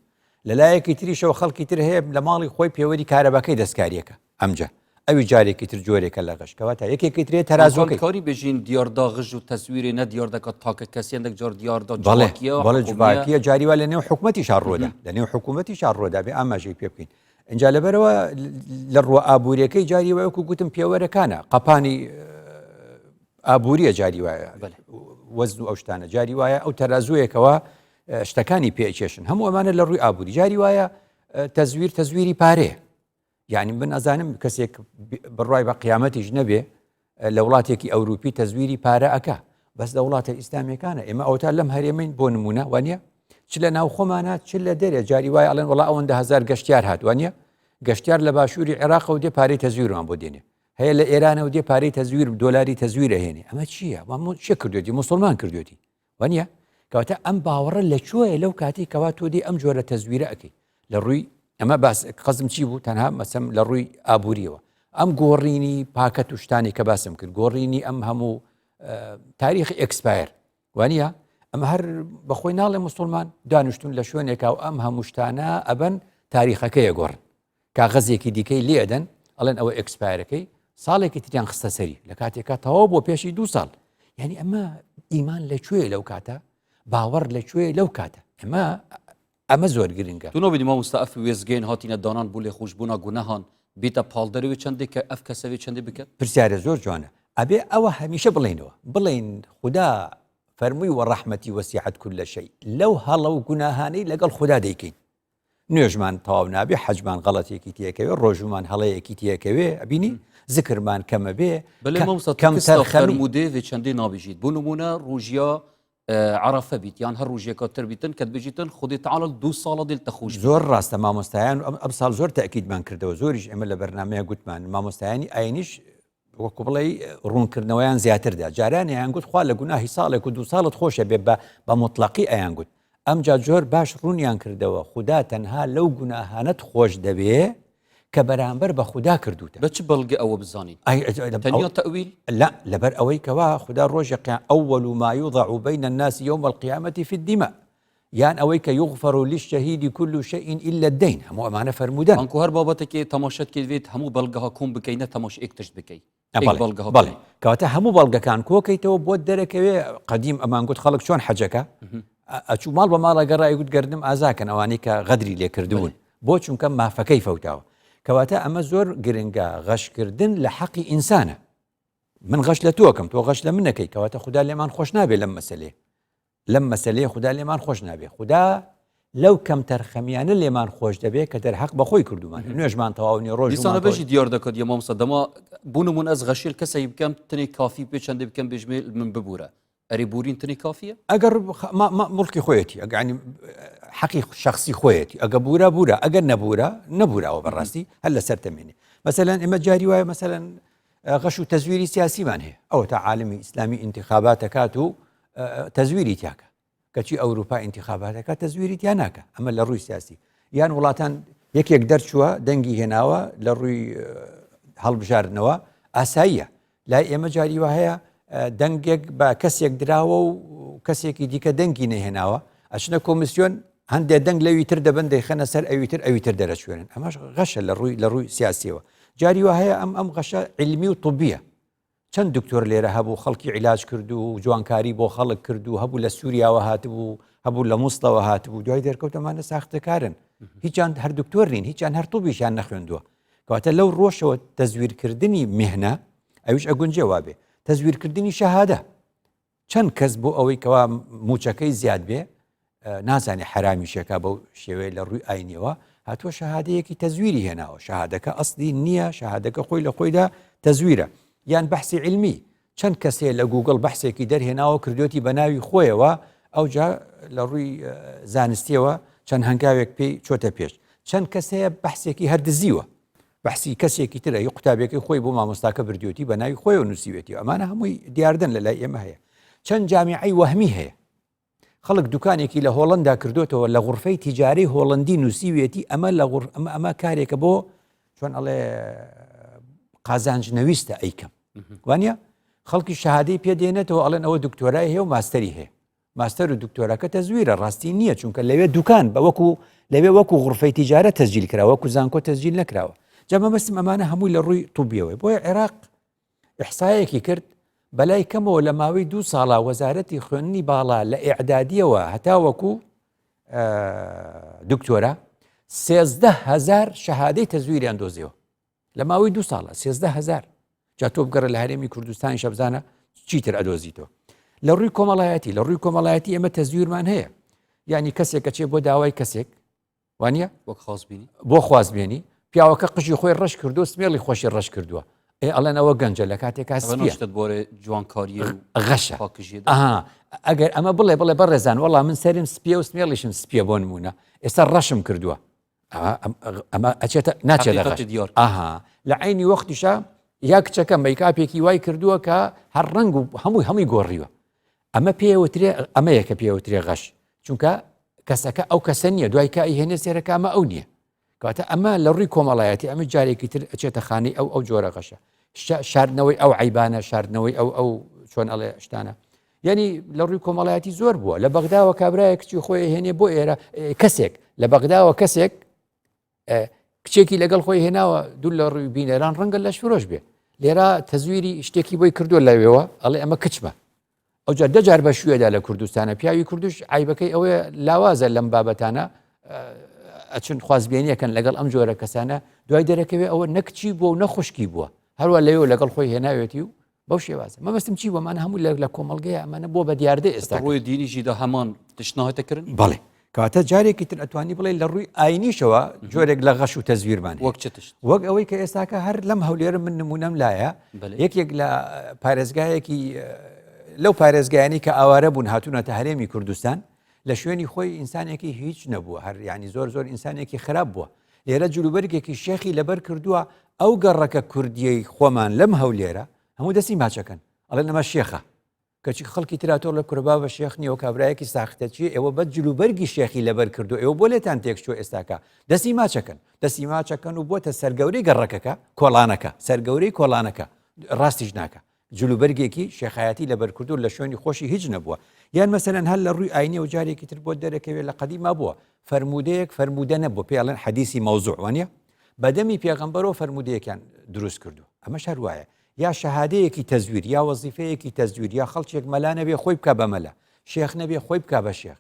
لە لایەکی تریشەوە خەڵکی تر هەیە لە ماڵی خۆی پێوەری کارەباکەی دەستکاریەکە ئەمجا ئەوی جارێکی تر جۆرێکە لە غەش کەواتە یەکێکی ترێ تەرازوەکەی کاری بژین دیاردا غژ و تەسویری نە دیار دەکات تاکە کەسی هەندێک جار دیاردا بەڵێ بەڵێ جڤاکیە جاری وا لە نێو حکومەتی شار ڕۆدا لە نێو حکوومەتی شار ڕۆدا بێ ئاماژەی پێ بکەین اینجا لەبەرەوە لە ڕوە ئابوووریەکەی جاری وەکو گوتم پێوەرەکانە قەپانی ئابووریە جاری وایە وەزن و ئەو شتانە جاری وایە ئەو تەرازوویەکەوە شتەکانی پێکێشن هەموو ئەمانە لە ڕووی ئابووری جاری وایە تەزویر تەزویری پارەیە یعنی من ئەزانم کەسێک بڕای بە قیامەتیش نەبێ لە وڵاتێکی ئەوروپی تەزویری پارە ئەکا بەس لە وڵاتە ئیسلامیەکانە ئێمە ئەوتا لەم هەرێمین بۆ نمونە وانە چ لە ناو خۆمانە چ لە دەرێ جاری وای ئەڵێن وڵا ئەوەندە هزار گەشتیار هاتوانە گەشتیار لە باشووری عێراق و دێ پارەی تەزویرمان بۆ دێنێ هەیە لە ئێرانەوە دێ پارەی تەزویر دۆلاری تەزویرە هێنێ ئەمە چییە؟ چێ کردوێتی مسلمان کردوێتی وانە کەواتە ئەم باوەڕە لە کوێیە لەو کاتی کەوا تۆ دێ ئەم جۆرە تەزویرە ئەەکەی لە ڕووی ئەمە باس قەزم چی بوو تەنها مەسەم لە ڕووی ئابووریەوە ئەم گۆڕینی پاکەت و شتانی کە باسم کرد گۆڕینی ئەم هەموو تاریخ expire وانە ئەمە هەر بەخۆی ناڵێ مسلمان دانیشتون لە شوێنێکا و ئەم هەموو شتانە ئەبن تاریخەکەیە گۆڕن کاغەزێکی دیکەی لێ ئەدەن ئەڵێن ئەوە expire ەکەی ساڵێکی تریان خستە سەری لە کاتێکا تەواو بۆ پێشی دو ساڵ یعنی ئەمە ئیمان لەکوێ لەو کاتە باوەڕ لەکوێ لەو کاتە ئەمە ئەمە زۆر گرنگە تو نابینی مامۆستا ئەف وێزگەین هاتینە دانان بۆ لێخۆشبوونا گونەهان بیتە پاڵدەرەوەی چەندێک کە ئەف کەسەوێ چەندێ بکەن؟ پرسیارە زۆر جوانە ئەبێ ئەوە هەمیشە بڵێینەوە بڵێین خودا فەرمووی وەڕەحمەتی وەسیعەت کل شەی لەو هەڵە و گوناهانەی لەگەڵ خودا دەیکەین نوێژمان تەواو نابێ حەجمان غەڵەتێکی تێکەوێ ڕۆژومان هەڵەیەکی تێکەوێ ئەبینی زکرمان کەمە بێ بەێ مامۆستا کەم تەرخەمودێ vê çendê nabêjît بۆ نمونە ڕۆژیا عەرەفە بیت یان هەر ڕۆژێکە تر بیتن کە بژیتن خودی تعالی دوو ساڵە دل تەخۆش زۆر ڕاستە مامۆستایان ئەم ساڵ زۆر تاکیدمان کردەوە زۆریش ئێمە لە بەرنمەیە گوتمان مامۆستایانی ئاینیش وەکو بڵێ ڕوونکردنەوەیان زیاتردا جاران یان گوت خوا لە گوناهی ساڵێک و دو ساڵت خۆشە بێ بە بە مطلقی ئەیان گوت ئەمجا زۆر باش ڕوونیان کردەوە خودا تەنها لەو گوناهانەت خۆش دەبێ کە بەرامبەر بە خودا کردوتە بە چ بەڵگە ئەوە بزانین تەنیا تەویل لا لەبەر ئەوەی کەوا خودا ڕۆژی قیام أول ما يوضع بين الناس يوم القيامة في الدماء یان ئەوەی کە یغفر للشهید كل شيء إلا الدين هەموو ئەمانە فەرموودەن. ئەنکو هەر بابەتێکێ تەماشەت کردبێت هەموو بەڵگەها کۆم بکەی نە تەماش ئێک تشت بکەی ئێک بەڵگەها بەڵێ کەواتە هەموو بەڵگەکان کۆکەیتەوە بۆت دەرەکەوێ قەدیم ئەمان گوت خەڵک چۆن حەجەکە ئەچوو ماڵ بە ماڵە گەڕای گوت گردم ئازاکەن ئەوانەی کە غەدری لێکردبوون بۆ چونکە مافەکەی فەوتاوە کەواتە ئەمە زۆر گرنگە غەشکردن لە حەقی ئینسانە من غەش لە تۆکەم تۆ غەش لە منەکەی کەواتە خودا لێمان خۆش نابێ لەم مەسلێ لەم مەسەلەیە خودا لێمان خۆش نابێ خودا لەو کەم تەرخەمیانە لێمان خۆش دەبێ کە دەرحەق بەخۆی کردومان نوێژمان تەواو نیە ڕۆژ دیسانە بەژی دیار دەکات یە مامۆستا دەما بوون من ئەس غەشیل کەسەی بکەم تنێ کافی پێ چەندێ بکەم بێژمێ من ببوورە ئەری بورین تنێ کافیە ئەگەر مڵکی خۆیەتی ئەگەنی حەقی شخصی خۆیەتی ئەگە بورا بورا ئەگەر نەبورا نەبوراوە بەڕاستی هەر لەسەر تەمێنێ مەسەلەن ئێمە جاری وایە مەسەلەن غەش و تەزویری سیاسیمان هەیە ئەوە تا عالمی ئیسلامی ئینتخاباتەکات و تەزویری تیاکە کەچی ئەوروپا ئینتخاباتەکە تەزویری تیا ناکە ئەمە لە ڕووی سیاسی یان وڵاتان یەکێک دەرچووە دەنگی هێناوە لە ڕووی هەڵبژاردنەوە ئاساییە لای ئێمە جاری وا هەیە دەنگێک بە کەسێک دراوە و کەسێکی دیکە دەنگی نەهێناوە ئەچنە کۆمیسیۆن هەندێک دەنگ لەوی تر دەبن دەیخەنە سەر ئەوی تر ئەوی تر دەرەچوێنن ئەمەش غەشە لە ڕووی لە ڕووی سیاسیەوە جاری وا هەیە ئەم ئەم غەشە علمی و طبیە چەند دکتۆر لێرە هەبوو خەڵکی عیلاج کرد و جوانکاری بۆ خەڵک کرد و هەبوو لە سووریاوە هاتبوو هەبوو لە مووسڵەوە هاتبوو دوای دەرکەوتەمانە ساختەکارن هیچیان هەر دکتۆر نین هیچیان هەر طوبیشیان نەخوێندووە کەواتە لەو ڕۆشەوە تەزویرکردنی مهنە ئەویش ئەگونجێ وابێ تەزویرکردنی شەهادە چەند کەس بۆ ئەوەی کەوا موچەکەی زیاد بێ نازانێ حرامیشەکە بەو شێوەیە لە ڕووی ئاینیەوە هاتووە شەهادەیەکی تەزویری هێناوە شەهادەکە ئەسلی نییە شەهادەکە خۆی لە خۆیدا تەزویرە یان بەحسی علمی چەند کەسێ لە گوگڵ بەحسێکی دەرهێناوە کردوێتی بە ناوی خۆیەوە ئەوجا لە ڕووی زانستیەوە چەند هەنگاوێک پێی چۆتە پێش چەند کەس هەیە بەحسێکی هەر دزیوە بەحسی کەسێکی ترە ی قوتابیەکەی خۆی بۆ مامۆستاکە بردوێتی بە ناوی خۆیەوە نووسیوێتی ئەمانە هەمووی دیاردەن لە لای ئێمە هەیە. چەند جامیعەی وەهمی هەیە خەڵک دوکانێکی لە هۆڵندا کردوتەوە لە غرفەی تیجاری هۆڵندی نووسیویەتی ئەمە لە غور ئەمە ئەمە کارێکە بۆ چۆن ئەڵێ قازانج نەویستە ئەیکەم وانە خەڵکی شەهادەی پێدێنێتەوە ئەڵێن ئەوە دکتۆرای هەیە و ماستەری هەیە ماستەر و دکتۆراکە تەزویرە ڕاستی نییە چونکە لەوێ دوکان بە وەکو لەوێ وەکو غرفەی تیجارە تەسجیل کراوە وەکو زانکۆ تەسجیل نەکراوە جا مەبەستم ئەمانە هەمووی لە ڕووی طوبیەوەی بۆیە عێراق ئیحسایەکی کرد بەلای کەمەوە لە ماوەی دوو ساڵا وەزارەتی خوێندنی باڵا لە ئیعدادیەوە هەتاوەکو دکتۆرا سێزدە هزار شەهادەی تەزویریان دۆزیەوە لە ماوەی دوو ساڵە سێزدە هزار جا تۆ بگەڕە لە هەرێمی کوردستانی شەبزانە چیتر ئەدۆزیتەوە لە ڕووی کۆمەڵایەتی لە ڕووی کۆمەڵایەتی ئێمە تەزویرمان هەیە یعنی کەسێک کەچێ بۆ داوای کەسێک وانە وەک خواستبینی بۆ خواستبێنی پیاوەکە قژی خۆی ڕەش کردو سمێڵی خۆشی ڕەش کردووە ئێ ئەڵێن ئەوە گەنجە لە کاتێکا سپیە بۆرێ جوانکاری غەشە ئەگەر ئەمە بڵێ بڵێ بەڕێزان وەڵام من سەرم سپیە و سمێڵیشم سپیە بۆ نمونە ئێستا ڕەشم کردووە ئەمە ئەچێتە ناچێت لە دیار ئاها لە عینی وەختیشە یا کچەکە مەیکاپێکی وای کردووە کە هەر ڕنگ و هەمووی هەمووی گۆڕیوە ئەمە پێوترێ ئەمەیە کە پێوترێ غەش چونکە کەسەکە ئەو کەسە نییە دوای کە ئەیهێنێ سێرەکە ئەمە ئەو نییە کەواتە ئەمە لە ڕووی کۆمەڵایەتی ئەمە جارێکی تر ئەچێتە خانەی ئەو ئەو جۆرە غەشە شاردنەوەی ئەو عیبانە شاردنەوەی ئەو ئەو چۆن ئەڵێ شتانە یعنی لە ڕووی کۆمەڵایەتی زۆر بووە لە بەغداوە کابرایە کچی خۆی هێنێ بۆ ئێرە کەسێک لە بەغداوە کەسێک کچێکی لەگەڵ خۆی هێناوە دوور لە ڕووی بینەران ڕەنگە لەش فرۆش بێ لێرە تەزویری شتێکی بۆی کردو لەوێوە ئەڵێ ئەمە کچمە ئەوجا دەجار بە شوێدا لە کوردستانە پیاوی کوردش عیبەکەی ئەوەیە لاوازە لەم بابەتانە ئەچن خوازبێنیەکەن لەگەڵ ئەم جۆرە کەسانە دوای دەرەکەوێ ئەوە نەکچی بووە و نەخشکی بووە هەروە لەوێ لەگەڵ خۆی هێناوێتی و بەو شێوازە مەبەستم چی بۆ ئەمانە هەموو لە کۆمەڵگەیە ئەمانە بۆ بە دیاردە ئێستا ڕووی دینیشیدا هەمان تشت ناهاتە کردن بەڵێ کەواتە جارێکی تر ئەتوانی بڵێ لە ڕووی ئاینیشەوە جۆرێک لە غەش و تەزویرمان وەک چ تشت وەک ئەوەی کە ئێستاکە هەر لەم هەولێرە من نمونەم لایە یەکێک لە پارێزگایەکی لەو پارێزگایانی کە ئاوارە بوون هاتوونەتە هەرێمی کوردستان لە شوێنی خۆی ئینسانێکی هیچ نەبووە هەر ینی زۆر زۆر ئینسانێکی خراپ بووە لێرە جلوبەرگێکی شێخی لەبەر کردووە ئەو گەڕەکە کوردیەی خۆمان لەم هەولێرە هەموو دەستی ماچەکەن ئەڵێن ئەمە شێخە کەچی خەڵکی تراتۆر لە کورە بابە شێخ نییە و کابرایەکی ساختەچیە ئێوە بە جلوبەرگی شێخی لەبەر کردو ئێوە بۆ لێتان تێکچوە ئێستاکە دەستی ماچەکەن دەستی ماچەکەن و بۆتە سەرگەورەی گەڕەکەکە کۆڵانەکە سەرگەورەی کۆڵانەکە ڕاستیش ناکە جلوبەرگێکی شێخایەتی لەبەر کردو لە شوێنی خۆشی هیچ نەبووە یان مەسەلەن هەر لە ڕووی ئاینیەوە جارێکی تر بۆ دەرەکەوێت لە قەدیما بووە فەرموودەیەک فەرموودە نەبووە پێی ئەڵێن حەدیسی مەوزوع وانە بەدەمی پێغەمبەرەوە فەرموودەیەکیان دروست کردو ئەمەش هەر وایە یا شەهادەیەکی تەزویر یا وەزیفەیەکی تەزویر یا خەڵکێک مەلا نەبێ خۆی بکا بە مەلا شێخ نەبێ خۆی بکا بە شێخ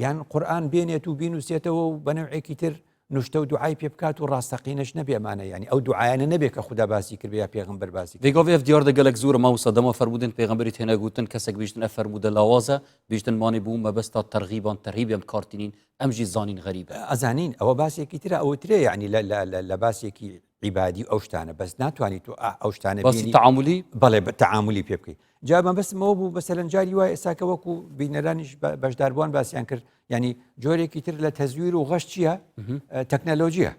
یان قورئان بێنێت و بینوسێتەوە و بە نەوعێکی تر نوشتە و دوعای پێ بکات و ڕاستەقینەش نەبێ ئەمانە یانی ئەو دوعایانە نەبێ کە خودا باسی کردبێ یا پێغەمبەر باسی کردبێ. دەگاڤ ئێف دیاردە گەلەک زورە مامۆستا دەما فەرموودن پێغەمبەری تێنە گوتن کەسەک بیژتن ئەف فەرموودە لاوازە بیژتن مانێ بوو مەبەستا تەرغیبان تەرهیب ئەم کار تینین ئەم ژی زانین غەریبە. ئەزانین ئەوە باسێکی ترە ئەوترێ یانی لە لە لە لە باسێکی عیبادی و ئەو شتانە بەس ناتوانانی تۆ ئەو شتانە باسی تەعامولی بەڵێ بە تەعامولی پێ بکەی جا مەبەستم ئەوە بوو مەسەلەن جاری وای ئێستا کە وەکو بینەرانیش بەشداربووان باسیان کرد ینی جۆرێکی تر لە تەزویر و غەش چییە تەکنەلۆژیە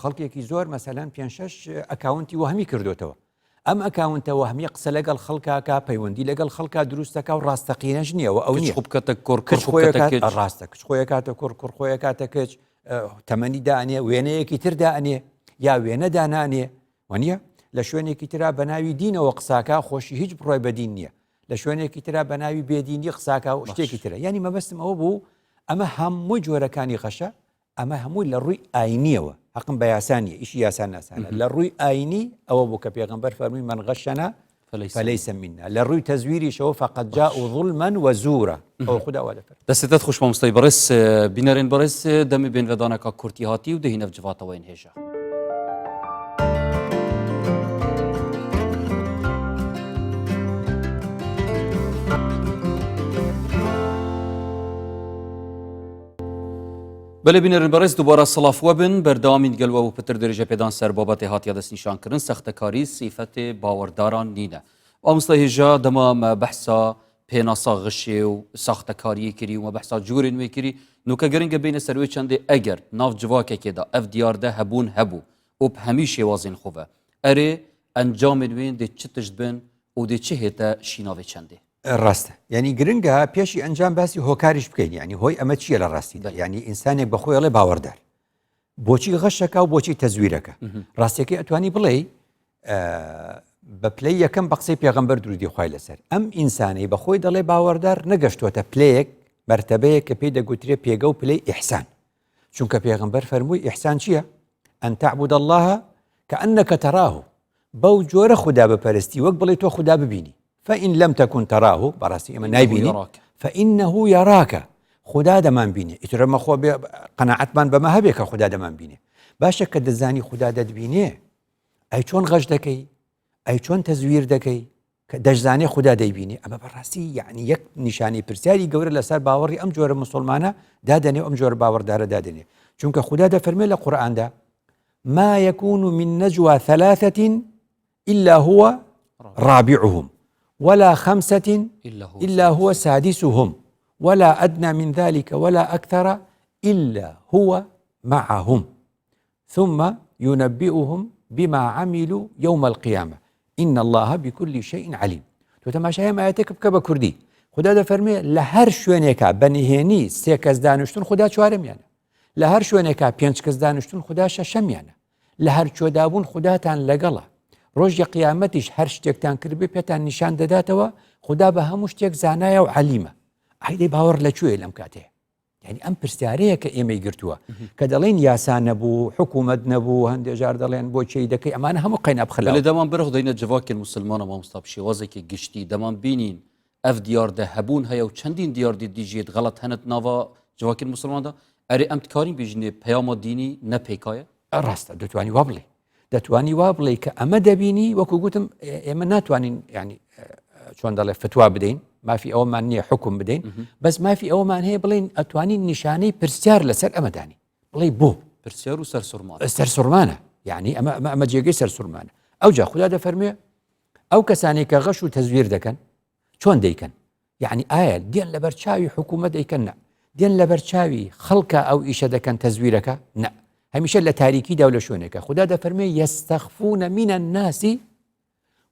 خەڵکێکی زۆر مەسەلەن پێ شش ئەکاونتی وەهمی کردوتەوە ئەم ئەکاونتە وەهمی قسە لەگەڵ خەڵکاکە پەیوەندی لەگەڵ خەڵکا دروستەکە و ڕاستەقینەش نییە و ئەو نیە بکەتە کوڕ کچ خۆی ڕاستە کچ خۆی کاتە کوڕ کوڕ خۆی کاتە کچ تەمەنی دانێ وێنەیەکی تر دانێ یا وێنە دانانێ وانە لە شوێنێکی ترا بە ناوی دینەوە قساکە خۆشی هیچ بڕای بەدین نییە لە شوێنێکی ترا بە ناوی بێدینی قساکە و شتێکی ترە ینی مەبەستم ئەوە بوو ئەمە هەموو جۆرەکانی غەشە ئەمە هەمووی لە ڕووی ئاینیەوە حەقم بە یاسا نیە ئیشی یاسا ناسانە لە ڕووی ئاینی ئەوە بوو کە پێغەمبەر فەرمووی من غشنا فليس منا لە ڕووی تەزویریشەوە فقد جاء ظلما وزورا ئەوە خودا وا دەفەرموێ. دەستت خوش مامۆستای بەڕێز بینەرێن بەڕێز دەمێ بێنڤەدانەکا کورتی هاتی و دهینەڤ جڤاتەوەین هێژا. بەلێ بینەرن بەڕێز دووبارە سڵاف وەبن بەردەوامین گەل وە و پتر درێژە پێدان سەر بابەتێ هاتیە دەستنیشان کردن سەختەکاری سیفەتێ باوەڕداران نینە مامۆستا هێژا دەما مە بەحسا پێناسا غشێ و ساختەکاریی کری و مە بەحسا جورێن وێ کری نوکە گرنگە بینە سەر وێ چەندێ ئەگەر ناو جڤاکێکێدا ئەف دیاردە هەبوون هەبوو و هەمی شێوازên خۆ ve ئەرێ ئەنجامێن وێن دێ چ تشت بن و دێ چ هێتە شیناوێ چەندێ؟ ڕاستە یعنی گرنگە پێشی ئەنجام باسی هۆکاریش بکەین یعنی هۆی ئەمە چییە لە ڕاستیدا یعنی ئینسانێک بەخۆی ئەڵێ باوەڕدار بۆچی غەشەکە و بۆچی تەزویرەکە ڕاستیەکەی ئەتوانی بڵێ بە پلەی یەکەم بە قسەی پێغەمبەر درودی خوای لەسەر ئەم ئینسانەی بەخۆی دەڵێ باوەڕدار نەگەشتوەتە پلەیەک مەرتەبەیەک کە پێی دەگوترێ پێگە و پلەی ئیحسان چونکە پێغەمبەر فەرمووی ئیحسان چییە؟ أن تعبد الله كأنك تراه بەو جۆرە خودا بپەرستی وەک بڵێ تۆ خودا ببینی فإن لم تكن تراه بەڕاستی ئێمە نایبینی فإنه يراك خودا دەمان بینێ ئیتر ئەمە خۆ بێ قەناعەتمان بەمە هەبێ کە خودا دەمان بینێ باشە کە دەزانی خودا دەتبینێ ئەی چۆن غەش دەکەی ئەی چۆن تەزویر دەکەی کە دەشزانێ خودا دەیبینێ ئەمە بەڕاستی یعنی یەک نیشانی پرسیاری گەورە لەسەر باوەڕی ئەم جۆرە مسلمانە دادەنێ ئەم جۆرە باوەڕدارە دادەنێ چونکە خودا دەفەرمێ لە قورئاندا ما يكون من نجوى ثلاثة إلا هو رابعهم ولا خمسة إلا هو سادسهم ولا أدنى من ذلك ولا أكثر إلا هو معهم ثم ينبئهم بما عملوا يوم القیامە ان اللە بكل شیء علیم. تۆ تەماشای ئەم ئایەتێکە بکە بە کوردی خودا دەفەرمێ لە هەر شوێنێکا بە نهێنی سێ کەس دانیشتون خودا چوارەمیانە لە هەر شوێنێکا پێنج کەس دانیشتون خودا شەشەمیانە لە هەر کوێدابوون خوداتان لەگەڵە ڕۆژی قیامەتیش هەر شتێکتان کردبێ پێتان نیشان دەداتەوە خودا بە هەموو شتێک زانایە و عەلیمە ئایدەی باوەڕ لە کوێ لەم کاتەیە یعنی ئەم پرسیارەیە کە ئێمەی گرتووە کە دەڵێن یاسا نەبوو حکوومەت نەبوو هەندێک جار دەڵێن بۆ چی دەکەی ئەمانە هەموو قەینا بخلە لە دەمان برخ دەینە جڤاکێن مسلمانە مامۆستا بە شێوازێکی گشتی دەمان بینین ئەv دیاردە هەبوون هەیە و چەندین دیاردی دیژێت غەڵەت هەنت ناوە جڤاکێن مسلماندا ئەرێ ئەم تکارین بژنێ پەیامە دینی نەپێکایە ڕاستە دەتوانی وا بڵێ دەتوانی وا بڵێ کە ئەمە دەبینی وەکو گوتم ئێمە ناتوانین ینی چۆن دەڵێ فتوا بدەین مافی ئەومان نییە حکوم بدەین بەس مافی ئەومان هەیە بڵین ئەتوانین نیشانەی پرسیار لەسەر ئەمەدانی بڵێ بۆ پرسیار و سەرسوڕمان سەرسوڕمانە یعنی ئەمە ئەمە ئەمە جێگەی سەرسوڕمانە ئەوجا خودا دەفەرموێ ئەو کەسانی کە غەش و تەزویر دەکەن چۆن دەیکەن یەعنی ئایا دێن لەبەر چاوی حکوومەت دەیکەن نا دێن لەبەر چاوی خەڵکە ئەو ئیشە دەکەن تەزویرەکە نا هەمیشە لە تاریکیدا و لە شوێنێکە خودا دەفەرمێ یەستەخفون من الناس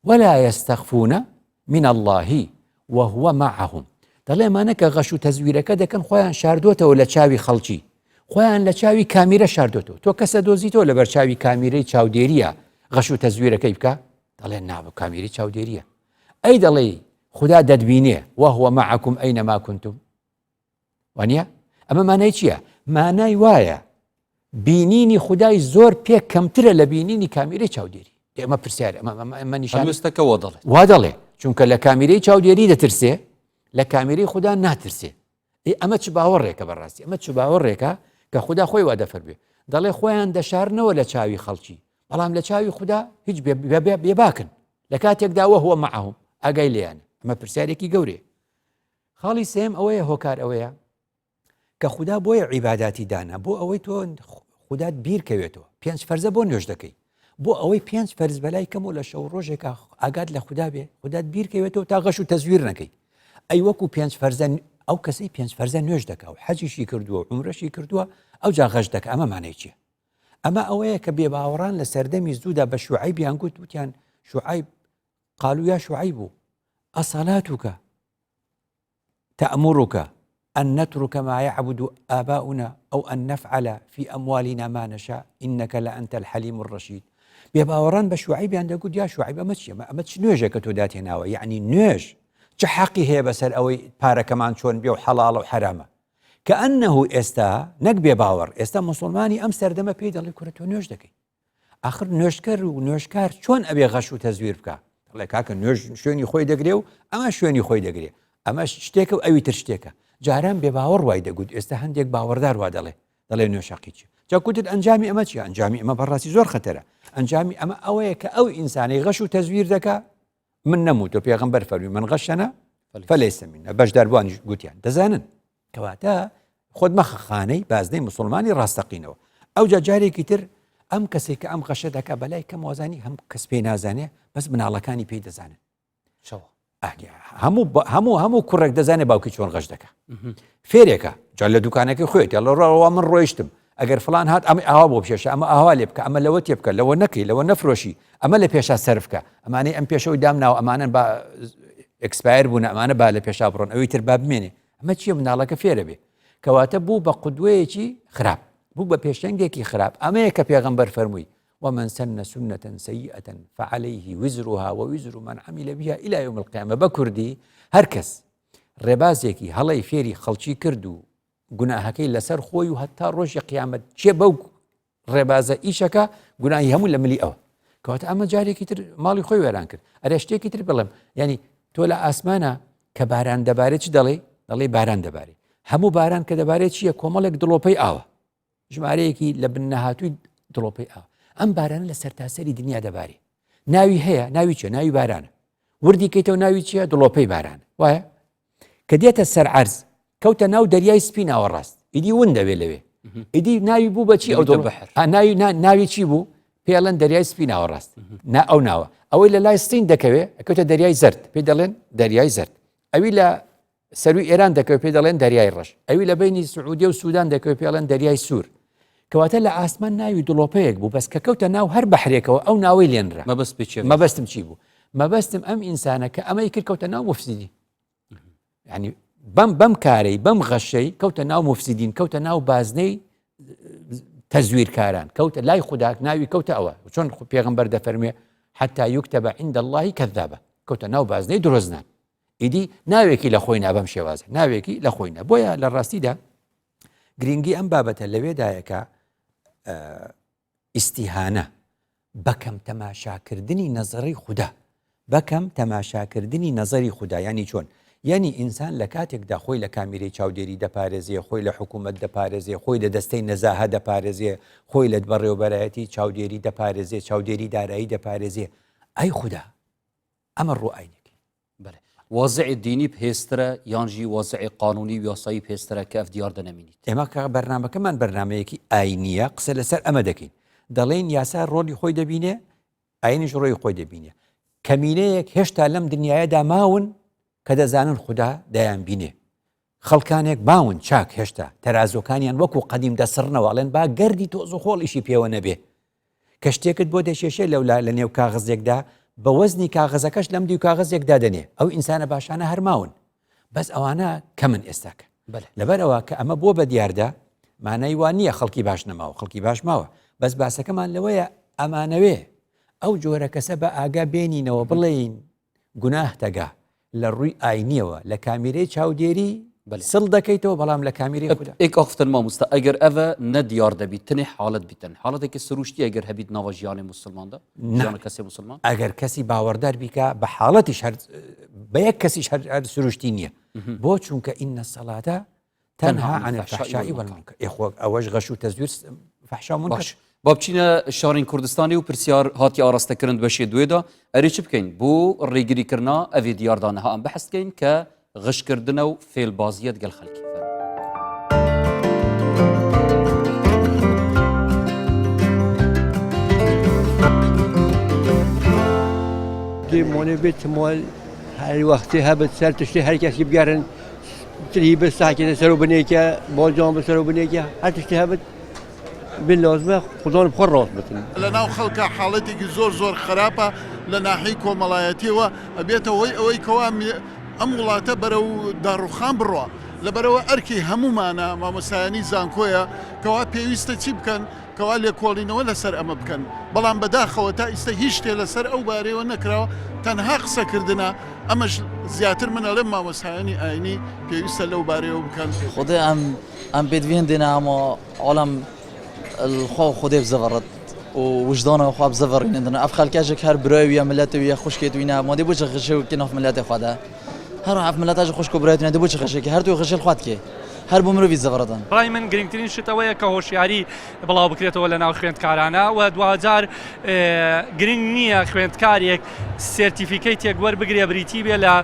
ولا يستخفون من الله وهو معهم دەڵێ ئەمانە کە غەش و تەزویرەکە دەکەن خۆیان شاردۆتەوە لە چاوی خەڵکی خۆیان لە چاوی کامیرە شاردۆتەوە تۆ کەسە دۆزیتەوە لەبەر چاوی کامیرەی چاودێریە غەش و تەزویرەکەی بکە دەڵێن نابوو کامیری چاودێریە ئەی دەڵێی خودا دەتبینێ وهو معکم ئەینەما کنتم وانە ئەمە مانای چییە؟ مانای وایە بینینی خودای زۆر پێ کەمترە لە بینینی کامیرەی چاودێری ئێمە پرسیار ئەمە نیشانستەکە وا دەڵێ وا دەڵێ چونکە لە کامیرەی چاودێری دەترسێ لە کامیرەی خودا ناترسێ ئێ ئەمە چ باوەڕێکە بەڕاستی ئەمە چ باوەڕێکە کە خودا خۆی وا دەفەرموێ دەڵێ خۆیان دەشارنەوە لە چاوی خەڵکی بەڵام لە چاوی خودا هیچ بێباکن لە کاتێکدا وهو معهم ئاگای لێیانە ئەمە پرسیارێکی گەورەیە خاڵی سێم ئەوەیە هۆکار ئەوەیە کە خودا بۆیە عیباداتی دانا بۆ ئەوەی تۆ خودات بیرکەوێتەوە پێنج فەرزە بۆ نوێژ دەکەی بۆ ئەوەی پێنج فەرز بەلای کەم و لە شەو ڕۆژێکا ئاگات لە خودا بێ خودات بیرکەوێتەوە تا غەش و تەزویر نەکەی ئەی وەکو پێنج فەرزە ئەو کەسەی پێنج فەرزە نوێژ دەکا و حەجیشی کردووە و عومرەشی کردووە ئەو جا غەش دەکا ئەمە مانای چییە ئەمە ئەوەیە کە بێباوەڕان لە سەردەمی زوودا بە شوعیبیان گوت وتیان شوعیب قالوا يا شعيب أصلاتك تأمرك أن نترك ما يعبد آباؤنا أو أن نفعل في أموالنا ما نشاء إنك لأنت الحليم الرشيد بێباوەڕان بە شوعیبیان دەگوت یا شوعیب ئەمە چیە ئەمە چ نوێژێکە تۆ داتهێناوە یعنی نوێژ چ حەقی هەیە بەسەر ئەوەی پارەکەمان چۆن بێ و حەڵاڵە و حەرامە کە ئەنه ئێستا نەک بێ باوەڕ ئێستا مسلمانی ئەم سەردەمە پێی دەڵێ کورە تۆ نوێژ دەکەی ئاخر نوێژکەر و نوێژکار چۆن ئەبێ غەش و تەزویر بکا؟ دەڵێ کاکە نوێژ شوێنی خۆی دەگرێ و ئەمە شوێنی خۆی دەگرێ ئەمە شتێکە و ئەوی تر شتێکە جاران بێ باوەڕ وای دەگوت ئێستا هەندێک باوەڕدار وا دەڵێ دەڵێ نوێژ حەقی چیە جا کوتت ئەنجامی ئەمە چیە ئەنجامی ئەمە بەڕاستی زۆر خەتەرە ئەنجامی ئەمە ئەوەیە کە ئەو ئینسانەی غەش و تەزویر دەکا من نەموتۆ پێغەمبەر فەرمی من غەشەنە فەلەیسە منا بەشداربووانیش گوتیان دەزانن کەواتە خۆت مەخە خانەی بازنەی مسلمانی ڕاستەقینەوە ئەوجا جارێکی تر ئەم کەسێک کە ئەم غەشە دەکا بەلای کەم وازانی هەم کەس پێی نازانێ بەس مناڵەکانی پێی دەزانن هەموو هەموو هەموو کوڕێک دەزانێت باوکی چۆن غەش دەکە فێرێکە جا لە دوکانەکەی خۆێت لە ڕەوە من ڕۆیشتم ئەگەر فلان هات ئەمە ئاوا بۆ پێشە ئەمە ئاوا لێ بکە ئەمە لەوە تێ بکە لەوە نەکەی لەوە نەفرۆشی ئەمە لە پێشا سەرفکە ئەمانەی ئەم پێشەوەی دام ناو ئەمانەن با. expire بوون ئەمانە با لە پێشا بڕۆن ئەوی تر با بمێنێ ئەمە چییە مناڵەکە فێرە بێ کەواتە بوو بە قودوەیەکی خراپ بوو بە پێشەنگێکی خراپ ئەمەیە کە پێغەمبەر فەرمووی ومن سن سنة سيئة فعليه وزرها ووزر من عمل بها إلى يوم القيامة بە کوردی هەر کەس ڕێبازێکی هەڵەی فێری خەڵکی کرد و گوناهەکەی لەسەر خۆی و هەتا ڕۆژی قیامەت چێ بەو ڕێبازە ئیشەکە گوناهی هەموو لە ملی ئەوە کەواتە ئەمە جارێکی تر ماڵی خۆی وێران کرد ئەرێ شتێکی تر بڵێم ینی تۆ لە ئاسمانە کە باران دەبارێت چ دەڵێ دەڵێ باران دەبارێ هەموو باران کە دەبارێت چییە کۆمەڵێک دڵۆپەی ئاوە ژمارەیەکی لە بن نەهاتووی دڵۆپەی ئاو ئەم بارانە لە سەرتاسەری دنیا دەبارێ ناوی هەیە ناوی چیە ناوی بارانە وردی کەیتەوە ناوی چییە دڵۆپەی باران وایە کە دێتە سەر عەرز کەوتە ناو دەریای سپی ناوەڕاست ئیدی ون دەبێ لەوێ ئیدی ناوی بوو بەچی ئەو دڵ ناوی ناوی چی بوو پێڵەن دەریای سپی ناوەڕاست نا ئەو ناوە ئەوەی لە لای سین دەکەوێ کەوتە دەریای زرد پێی دەڵێن دەریای زرد ئەوی لە سەروی ئێران دەکەوێت پێی دەڵێن دەریای ڕەش ئەوی لە بینی سعودیە و سوودان دەکەوێت پێڵێن دەریای سوور کەواتە لە ئاسمان ناوی دڵۆپەیەک بوو بەس کە کەوتە ناو هەر بەحرێکەوە ئەو ناوەی لێنرا مەبەستم چی بوو مەبەستم ئەم ئینسانە کە ئەمەی کرد کەوتە ناو مفسیدی ینی بەم بەم کارەی بەم غەشەی کەوتە ناو مفسیدین کەوتە ناو بازنەی تەزویرکاران کەوتە لای خوداک ناوی کەوتە ئەوە چۆن پێغمبەر دەفەرموێ حتا یوکتەبە عند الله کذابە کەوتە ناو بازنەی درۆزنان ئیدی ناوێکی لە خۆی نا بەم شێوازە ناوێکی لە خۆی نا بۆیە لە ڕاستیدا گرنگی ئەم بابەتە لەوێدایە کە ئیسیهانە بەکەم تەماشاکردنی نەزەڕی خودا بەکەم تەماشاکردنی نەزەری خودا ینی چۆن یعنی ئینسان لە کاتێکدا خۆی لە کامیرەی چاودێری دەپارێزێ خۆی لە حکوومەت دەپارێزێ خۆی لە دەستەی نەزاهە دەپارێزێ خۆی لە بەڕێوبەرایەتی چاودێری دەپارێزێ چاودێری دارایی دەپارێزێ ئەی خودا ئەمە ڕوئاینەکەی. بەلێ وەزعی دینی بهێزترە یان ژی وەزعی قانونی و یاسایی بهێزترە کە ئەف دیاردە نەمینیت؟ ئێمە کە بەرنامەکەمان بەرنامەیەکی ئاینییە قسە لەسەر ئەمە دەکەین دەڵێین یاسا ڕۆلی خۆی دەبینێ ئاینیش ڕۆی خۆی دەبینێ کەمینەیەک هێشتا لەم دنیاەدا ماون کە دەزانن خودا دەیان بینێ خەڵکانێک باون چاک هێشتا تەرازۆکانیان وەکو قەدیم دەسڕنەوە ئەڵێن با گەردی تۆز و خۆڵیشی پێوە نەبێ کە شتێکت بۆ دەکێشێ لەولا لە نێو کاغزێکدا بە وەزنی کاغەزەکەش لەم دیو کاغەزێک دادەنێ ئەو ئینسانە باشانە هەرماون بەس ئەوانە کەمن ئێستاکە لەبەرەوە کە ئەمە بۆ بە دیاردە مانای وا نییە خەڵکی باش نەماوە خەڵکی باش ماوە بەس باسەکەمان لەوەیە ئەمانەوێ ئەو جۆرە کەسە بە ئاگا بێنینەوە بڵێین گوناه تەگا لە ڕووی ئاینیەوە لە کامیرەی چاودێری سڵ دەکەیتەوە بەڵام لە کامیرەی خودا. ئێک ئاختن مامۆستا ئەگەر ئەڤە نە دیار دەبیت تنێ حاڵەت بیتن حاڵەتێکی سروشتی ئەگەر هەبیت ناوە ژیانی موسڵماندا ژیانە کەسێ موسڵمان ئەگەر کەسی باوەڕدار بیکا بە حاڵەتیش هەر بە یەک کەسیش هەر هەر سروشتی نییە بۆ چونکە ئینە سەڵاتە تەنها عن الفحشاء والمنکر ئێ خۆ ئەوەش غەش و تەزویر فحشا و منکر باش با بچینە شارین کوردستانی و پرسیار هاتی ئاراستەکردن بەشێ دوێدا ئەرێ چ بکەین بۆ ڕێگریکردنا ئەڤێ دیاردانە ئەم بەحس بکەین کە غشکردنە و فێلبازیەت گەل خەلکی فەرموو. مۆنێ بێت مۆل هەر وەختی هەبت سەر تشتی هەر کەسی بگەرن تری بە ساکێتە سەر و بنێکە بۆ جوان بە سەر و بنێکە هەر تشتی هەبت بن لازمە خودان بخۆ ڕاست بتن. لە ناو خەڵکا حاڵەتێکی زۆر زۆر خراپە لە ناحیەی کۆمەڵایەتیەوە ئەبێتە هۆی ئەوەی کەوا ئەم وڵاتە بەرەو داڕوخان بڕوا لەبەرئەوە ئەرکی هەموومانە مامۆستایانی زانکۆیە کەوا پێویستە چی بکەن کەوا لێکۆڵینەوە لەسەر ئەمە بکەن بەڵام بەداخەوە تا ئیستە هیچ شتێ لەسەر ئەو بارەیەوە نەکراوە تەنها قسەکردنە ئەمەش زیاتر من ئەڵێم مامۆستایانی ئاینی پێویستە لەو بارەیەوە بکەن. خودێ ئەم ئەم پێدوی هندێ نە ئەما عالەم الخوا و خودێ بزەڤڕت و وجدانە خوا بزەڤڕینن ئەف خەلکەژێک هەر برای ویە ملەتە ویە خوشکێت وینە مادێ بۆچ غشێ و کناف ملەتێ خوادا هەر ئەف ملەتەژ خوشک و برایت دە بۆچ غشێکی هەر دوو غشێل خوات کێ هەر بۆ مرۆڤی زەڤڕدن. ڕای من گرنگترین شت ئەوەیە کە هۆشیاری بڵاو بکرێتەوە لە ناو خوێندکارانە و دواجار گرنگ نییە خوێندکارێک certificate ێک وەربگرێ بریتی بێ لە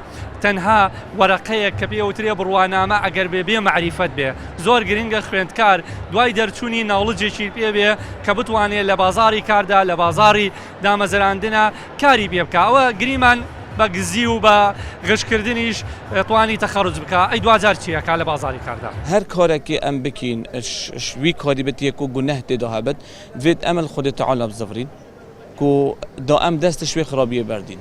تەنها وەرەقەیەک کە پێوترێ بڕوانامە ئەگەر بێ بێ مەعریفەت بێ زۆر گرنگە خوێندکار دوای دەرچوونی knowledge ێکی پێ بێ کە بتوانێت لە بازاری کاردا لە بازاری دامەزراندنە کاری پێ بکا ئەوە گریمان بە گزی و بە غشکردنیش توانی تەخەروج بکا ئەی دواجار چی ئەکا لە بازاری کاردا. هەر کارەکی ئەم بکین ش وی کاری بت یە کو گونەه تێدا هەبت دڤێت ئەم ال خودێ تەعالا بزڤرین کو دا ئەم دەست ش وێ خرابیێ بەردین.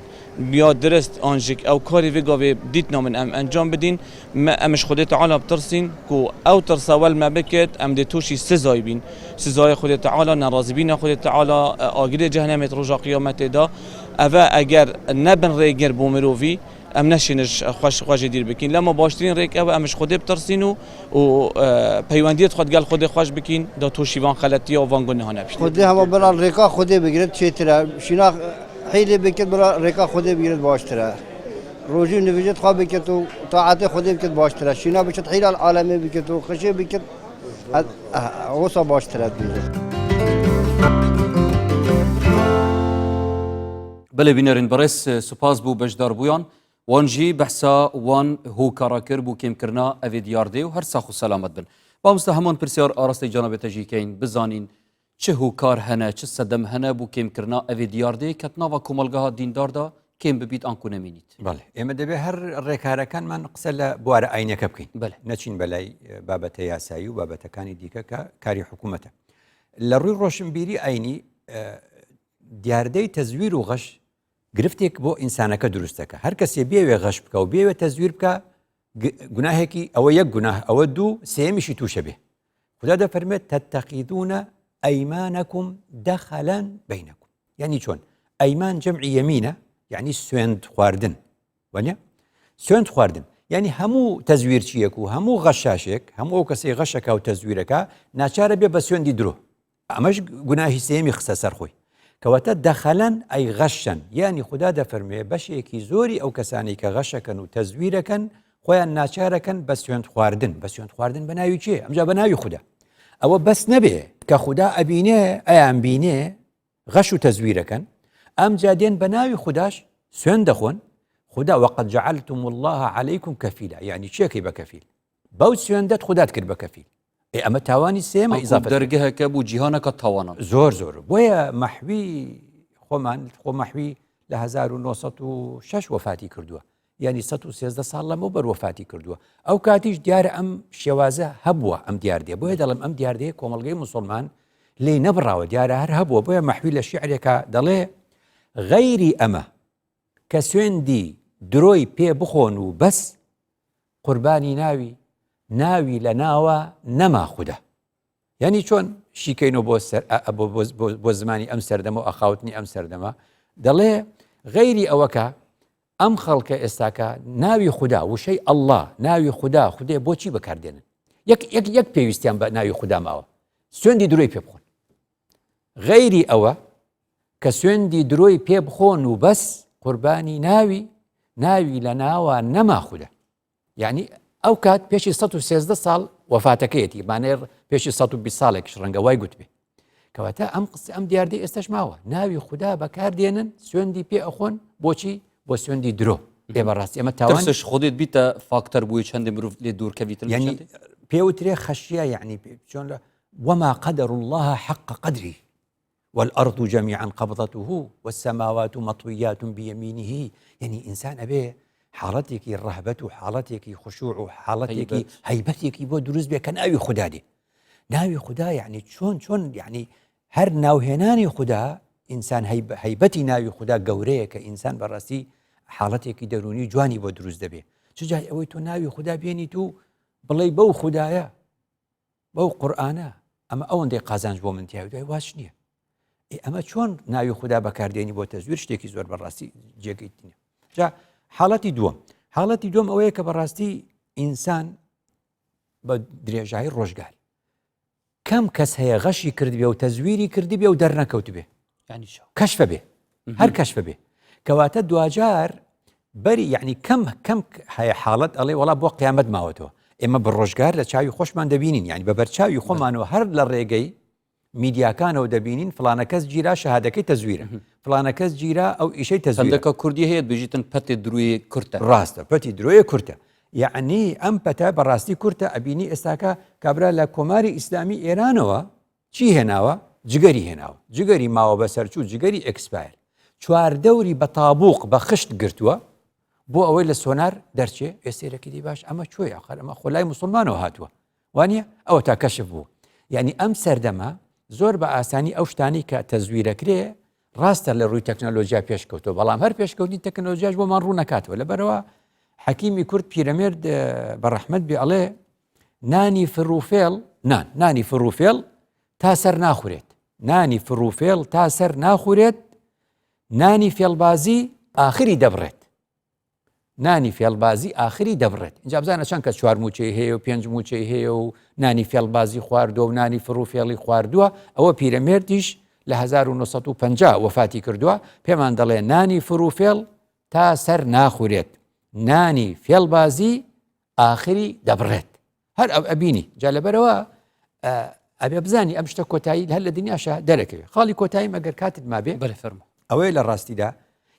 یا درست ئان ژیک ئەو کاری ڤێ گاڤێ دیتنا من ئەم ئەنجام بدین مە ئەم ژ خودێ تەعالا بترسین کو ئەو ترسە وەل مە بکێت ئەم دێ تووشی سزای بین سزای خودێ تەعالا نەڕازی بینا خودێ تەعالا ئاگرێ جەهەنەمێت ڕۆژا قیامەتێ دا ئەڤە ئەگەر نەبن ڕێگر بۆ مرۆڤی ئەم نەشێنش خوەش خوەشێ دیر بکین لەما باشترین ڕێک ئەوە ئەمش خودێ بترسین و و پەیوەندیت خود گەل خودێ خوەش بکین دا تووشی ڤان خەلەتیە و ڤان گوناها نەبین. خودێ هەمە برا ڕێکا خودێ بگرێت چێترە شینا حیلێ بکرد برا ڕێکا خودێ بگرێت باشترە ڕۆژی و نوێژێت خوا بکرد و تاعەتێ خودێ بکرد باشترە شینا بچێت حیلە عالەمێ بکرد و خشێ بکرد وسا باشترە بێت. بەلێ بینەرên بەڕێز سوپاس بۆ بەشداربوویان وان ژی بەحسا وان هۆکارا کرد بۆ کێمکردنا ئەvê دیاردەی و هەر ساخ و سەلامەت بن. مامۆستا هەمان پرسیار ئاراستەی جەنابێ تەژی کەین بزانین چ هۆکار هەنە چ سەدەم هەنە بۆ کێمکردنا ئەvê دیاردەی کە ناڤا کۆمەڵگەها دینداردا کێم ببیت ئانکو نەمینیت. بەڵێ ئێمە دەبێ هەر ڕێکارەکانمان قسە لە بوارە ئاینەکە بکەین بەلێ نەچین بەلای بابەتە یاسایی و بابەتەکانی دیکە کە کاری حکوومەتە لە ڕووی ڕۆشنبیری ئاینی دیاردەی تەزویر و غەش گرفتێک بۆ ئینسانەکە دروست دەکە هەر کەسێ بێوێ غەش بکە و بێوێ تەزویر بکە گوناهێکی ئەوە یەک گوناه ئەوە دوو سێمیشی تووشە بێ خدا دەفەرمێت تتخذون أيمانكم دخلا بينكم یعنی چۆن ئەیمان جەمعی یەمینە یعنی سوێند خواردن وانە سوێند خواردن یعنی هەموو تەزویرچیەک و هەموو غەشاشێک هەموو ئەو کەسەی غەشەکە و تەزویرەکە ناچارە بێ بە سوێندی درۆ ئەمەش گوناهی سێیەمی خستە سەر خۆی. کەواتە دەخەلەن ئەی غەشەن یانی خودا دەفەرموێ بەشێکی زۆری ئەو کەسانەی کە غەشەکەن و تەزویرەکەن خۆیان ناچارەکەن بە سوێند خواردن بە سوێند خواردن بە ناوی کێ ئەمجا بە ناوی خودا ئەوە بەس نەبێ کە خودا ئەبینێ ئەیان بینێ غەش و تەزویرەکەن ئەمجا دێن بە ناوی خوداش سوێن دەخۆن خودا وقد جعلتم الله عليكم كفيلا یعنی چێکەی بە کەفیل بەو سوێندەت خودات کرد بە کەفیل ئێ ئەمە تاوانی سێمە ئیزافە دەرگەهەکە بوو جیهانەکە تاوانە زۆر زۆر بۆیە مەحوی خۆمان خۆ مەحوی لە 1906 وەفاتی کردووە یعنی 113 ساڵ لەمە بەر وەفاتی کردووە ئەو کاتیش دیارە ئەم شێوازە هەبووە ئەم دیاردێ بۆیە دەڵم ئەم دیاردەیە کۆمەڵگەی مسلمان لێی نەبڕاوە دیارە هەر هەبووە بۆیە مەحوی لە شعرێکە دەڵێ غەیری ئەمە کە سوێندی درۆی پێ بخۆن و بەس قوربانی ناوی ناوی لە ناوە نەما خودا یعنی چۆن شیکەینەوە بۆ سەر بۆ زمانی ئەم سەردەمە و ئەخاوتنی ئەم سەردەمە دەڵێ غەیری ئەوەکە ئەم خەڵکە ئێستاکە ناوی خودا وشەی ئەله ناوی خودا خودێ بۆچی بەکاردێنن یەک یەک یەک پێویستیان بە ناوی خودا ماوە سوێندی درۆی پێ بخۆن غەیری ئەوە کە سوێندی درۆی پێ بخۆن و بەس قوربانی ناوی ناوی لە ناوە نەما خودا یعنی ئەو کات پێشی 113 ساڵ وەفاتەکەیەتی مانێر پێشی 120 ساڵێکش ڕەنگە وای گوتبێ کەواتە ئەم قسە ئەم دیاردەی ئێستش ماوە ناوی خودا بەکاردێنن سوێندی پێ ئەخۆن بۆچی بۆ سوێندی درۆ ئێ بەڕاستی ئەمە تاوانش خودت بیتە فاکتەر بووی چەندی مرۆڤ لێ دوورکەویتن ینی پێوترێ خەشیە یعنی چۆن لە وما قدر الله حق قدره والأرض جميعا قبضته والسماوات مطويات بيمينه یعنی ئینسان ئەبێ حاڵەتێکی ڕەهبەت و حاڵەتێکی خشوع و حاڵەتێکی هەیبەتێکی بۆ دروست بێ کە ناوی خودا دێ ناوی خودا یعنی چۆن چۆن یعنی هەر ناوهێنانی خودا ئینسان هەیبەتی ناوی خودا گەورەیە کە ئینسان بەڕاستی حاڵەتێکی دەرونی جوانی بۆ دروست دەبێ چ جای ئەوەی تۆ ناوی خودا بێنیت و بڵێ بەو خودایە بەو قورئانە ئەمە ئەوەندەی قازانج بۆ من تیاوی دوای واش نییە ئێ ئەمە چۆن ناوی خودا بەکاردێنی بۆ تەزویر شتێکی زۆر بەڕاستی جێگەی نییە جا حاڵەتی دووەم حاڵەتی دووەم ئەوەیە کە بەڕاستی ئینسان بە درێژایی ڕۆژگار کەم کەس هەیە غەشی کردبێ و تەزویری کردبێ و دەرنەکەوت بێ کەشفە بێ هەر کەشفە بێ کەواتە دواجار بەری یعنی کەم کەم هەیە حاڵەت ئەڵێ وڵا بۆ قیامەت ماوەتەوە ئێمە بە ڕۆژگار لە چاوی خۆشمان دەبینین یعنی بە بەرچاوی خۆمانەوە هەر لە ڕێگەی میدیاکانەوە دەبینین فلانە کەس گیرا شەهادەکەی تەزویرە فلانە کەس گیرا ئەو ئیشەی تەزویرەکە کوردی هەیە بژیتن پەتی دروی کورتە ڕاستە پەتی درۆیە کورتە یعنی ئەم پەتە بەڕاستی کورتە ئەبینی ئێستاکە کابرا لە کۆماری ئیسلامی ئێرانەوە چی هێناوە؟ جگەری هێناوە، جگەری ماوە بەسەرچوو، جگەری expire. چواردەوری بە تابووق بە خشت گرتووە بۆ ئەوەی لە سۆنار دەرچێ، ئێ سەیرەکی دی باش ئەمە چۆی ئاخر ئەمە خۆ لای موسڵمانەوە هاتووە وانە ئەوە تا کەشف بوو. یعنی ئەم سەردەمە زۆر بە ئاسانی ئەو شتانی کە تەزویرەکرێ ڕاستە لە ڕووی تەکنەلۆژیا پێشکەوتووە بەڵام هەر پێشکەوتنی تەکنەلۆژیاش بۆمان ڕوو نەکاتەوە لەبەرەوە حەکیمی کورد پیرەمێرد بە ڕەحمەت بێ ئەڵێ نانی فڕوفێڵ نان نانی فڕوفێڵ تا سەر ناخورێت نانی فڕوفێڵ تا سەر ناخورێت نانی فێڵبازی ئاخری دەبڕێت نانی فێڵبازی ئاخری دەبڕێت اینجا بزانە چەند کە چوار موچەی هەیە و پێنج موچەی هەیە و نانی فێڵبازی خواردووە و نانی فڕ و فێڵی خواردووە ئەوە پیرەمێردیش لە 1950 وەفاتی کردووە پێمان دەڵێ نانی فڕ و فێڵ تا سەر ناخورێت نانی فێڵبازی ئاخری دەبڕێت هەر ئەو ئەبینی جا لەبەرەوە ئەبێ بزانی ئەم شتە کۆتایی هەر لە دنیاشە دەرەکەوێت خاڵی کۆتایی مەگەر کاتت مابێ بەێ فەرمو ئەوەیە لە ڕاستیدا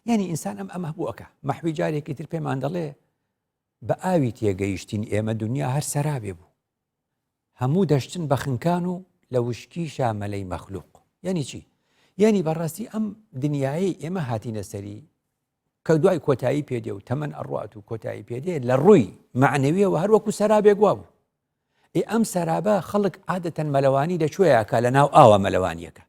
یعنی ئینسان ئەم ئەمە بووەکە مەحوی جارێکی تر پێمان دەڵێ بە ئاوی تێگەیشتین ئێمە دنیا هەر سەرابێ بوو هەموو دەشتن بە خنکان و لە وشکی شامەلەی مەخلوق یعنی چی یعنی بەڕاستی ئەم دنیایەی ئێمە هاتینە سەری کە دوای کۆتایی پێدێ و تەمەن ئەڕوات و کۆتایی پێدێ لە ڕووی مەعنەویەوە هەر وەکو سەرابێک وابوو ئێ ئەم سەرابە خەڵک عادەتەن مەلەوانی لە کوێیاکە لە ناو ئاوە مەلەوانیەکە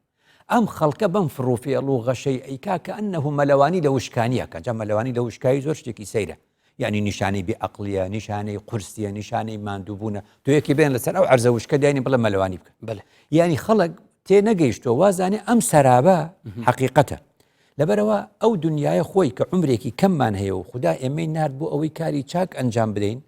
ئەم خەڵکە بەم فڕوفێڵ و غەشەی ئەیکا کە ئەنه مەلەوانی لە وشکانیەکە جا مەلەوانی لە وشکایی زۆر شتێکی سەیرە یعنی نیشانەی بێ ئەقلیە نیشانەی قورسیە نیشانەی ماندووبوونە تۆ یەکی بێن لەسەر ئەو عەرزە وشکە داینی بڵێ مەلەوانی بکە بەلێ یعنی خەڵک تێ نەگەیشتووە وازانێ ئەم سەرابە حەقیقەتە لەبەرەوە ئەو دنیاە خۆی کە عمرێکی کەممان هەیە و خودا ئێمەی نارد بۆ ئەوەی کاری چاک ئەنجام بدەین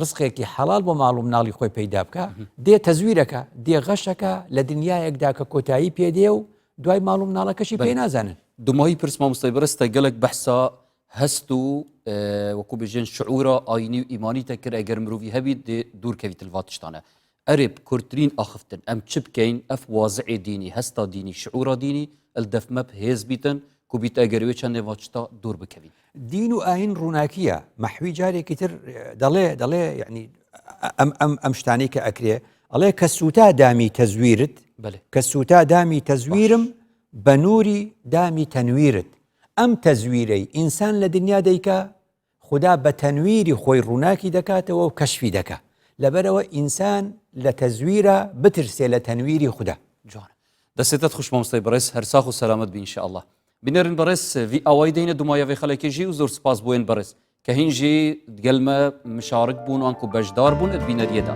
ڕزقێکی حەڵال بۆ ماڵ و مناڵی خۆی پەیدا بکە دێ تەزویرەکە دێ غەشەکە لە دنیایەکدا کە کۆتایی پێدێ و دوای ماڵ و مناڵەکەشی پێ نازانن. دومایی پرس مامۆستای بەڕێز تە گەلەک بەحسا هەست و وەکو بێژێن شعورا ئاینی و ئیمانی تە کرد ئەگەر مرۆڤی هەبیت دێ دوور کەویت لڤا تشتانە ئەرێ کورترین ئاخفتن ئەم چ بکەین ئەف وازعێ دینی هەستا دینی شعورا دینی ال دەف مەپ هێز بیتن کو بیت ئەگەر وێ چەندێ ڤا چتا دوور بکەوین. دین و ئاین ڕووناکیە مەحوی جارێکی تر دەڵێ دەڵێ یعنی ئەم ئەم ئەم شتانەی کە ئەکرێ ئەڵێ کە سووتا دامی تەزویرت کە سووتا دامی تەزویرم بە نوری دامی تەنویرت ئەم تەزویرەی ئینسان لە دنیا دەیکا خودا بە تەنویری خۆی ڕووناکی دەکاتەوە و کەشفی دەکا لەبەرئەوە ئینسان لە تەزویرە بترسێ لە تەنویری خودا. جوانە دەسێتت خوش مامۆستای بەڕێز هەر ساخ و سەلامەت بی ان شاء اللە بینەرن بەڕێز ڤی ئاوای دەینە دومایە ڤێ خەلەکێ ژی و زۆر سپاس بۆ ێن بەڕێز کە هین ژی دگەل مە مشارک بوون ئانکو بەشدار بوون ئت بینەریەدا.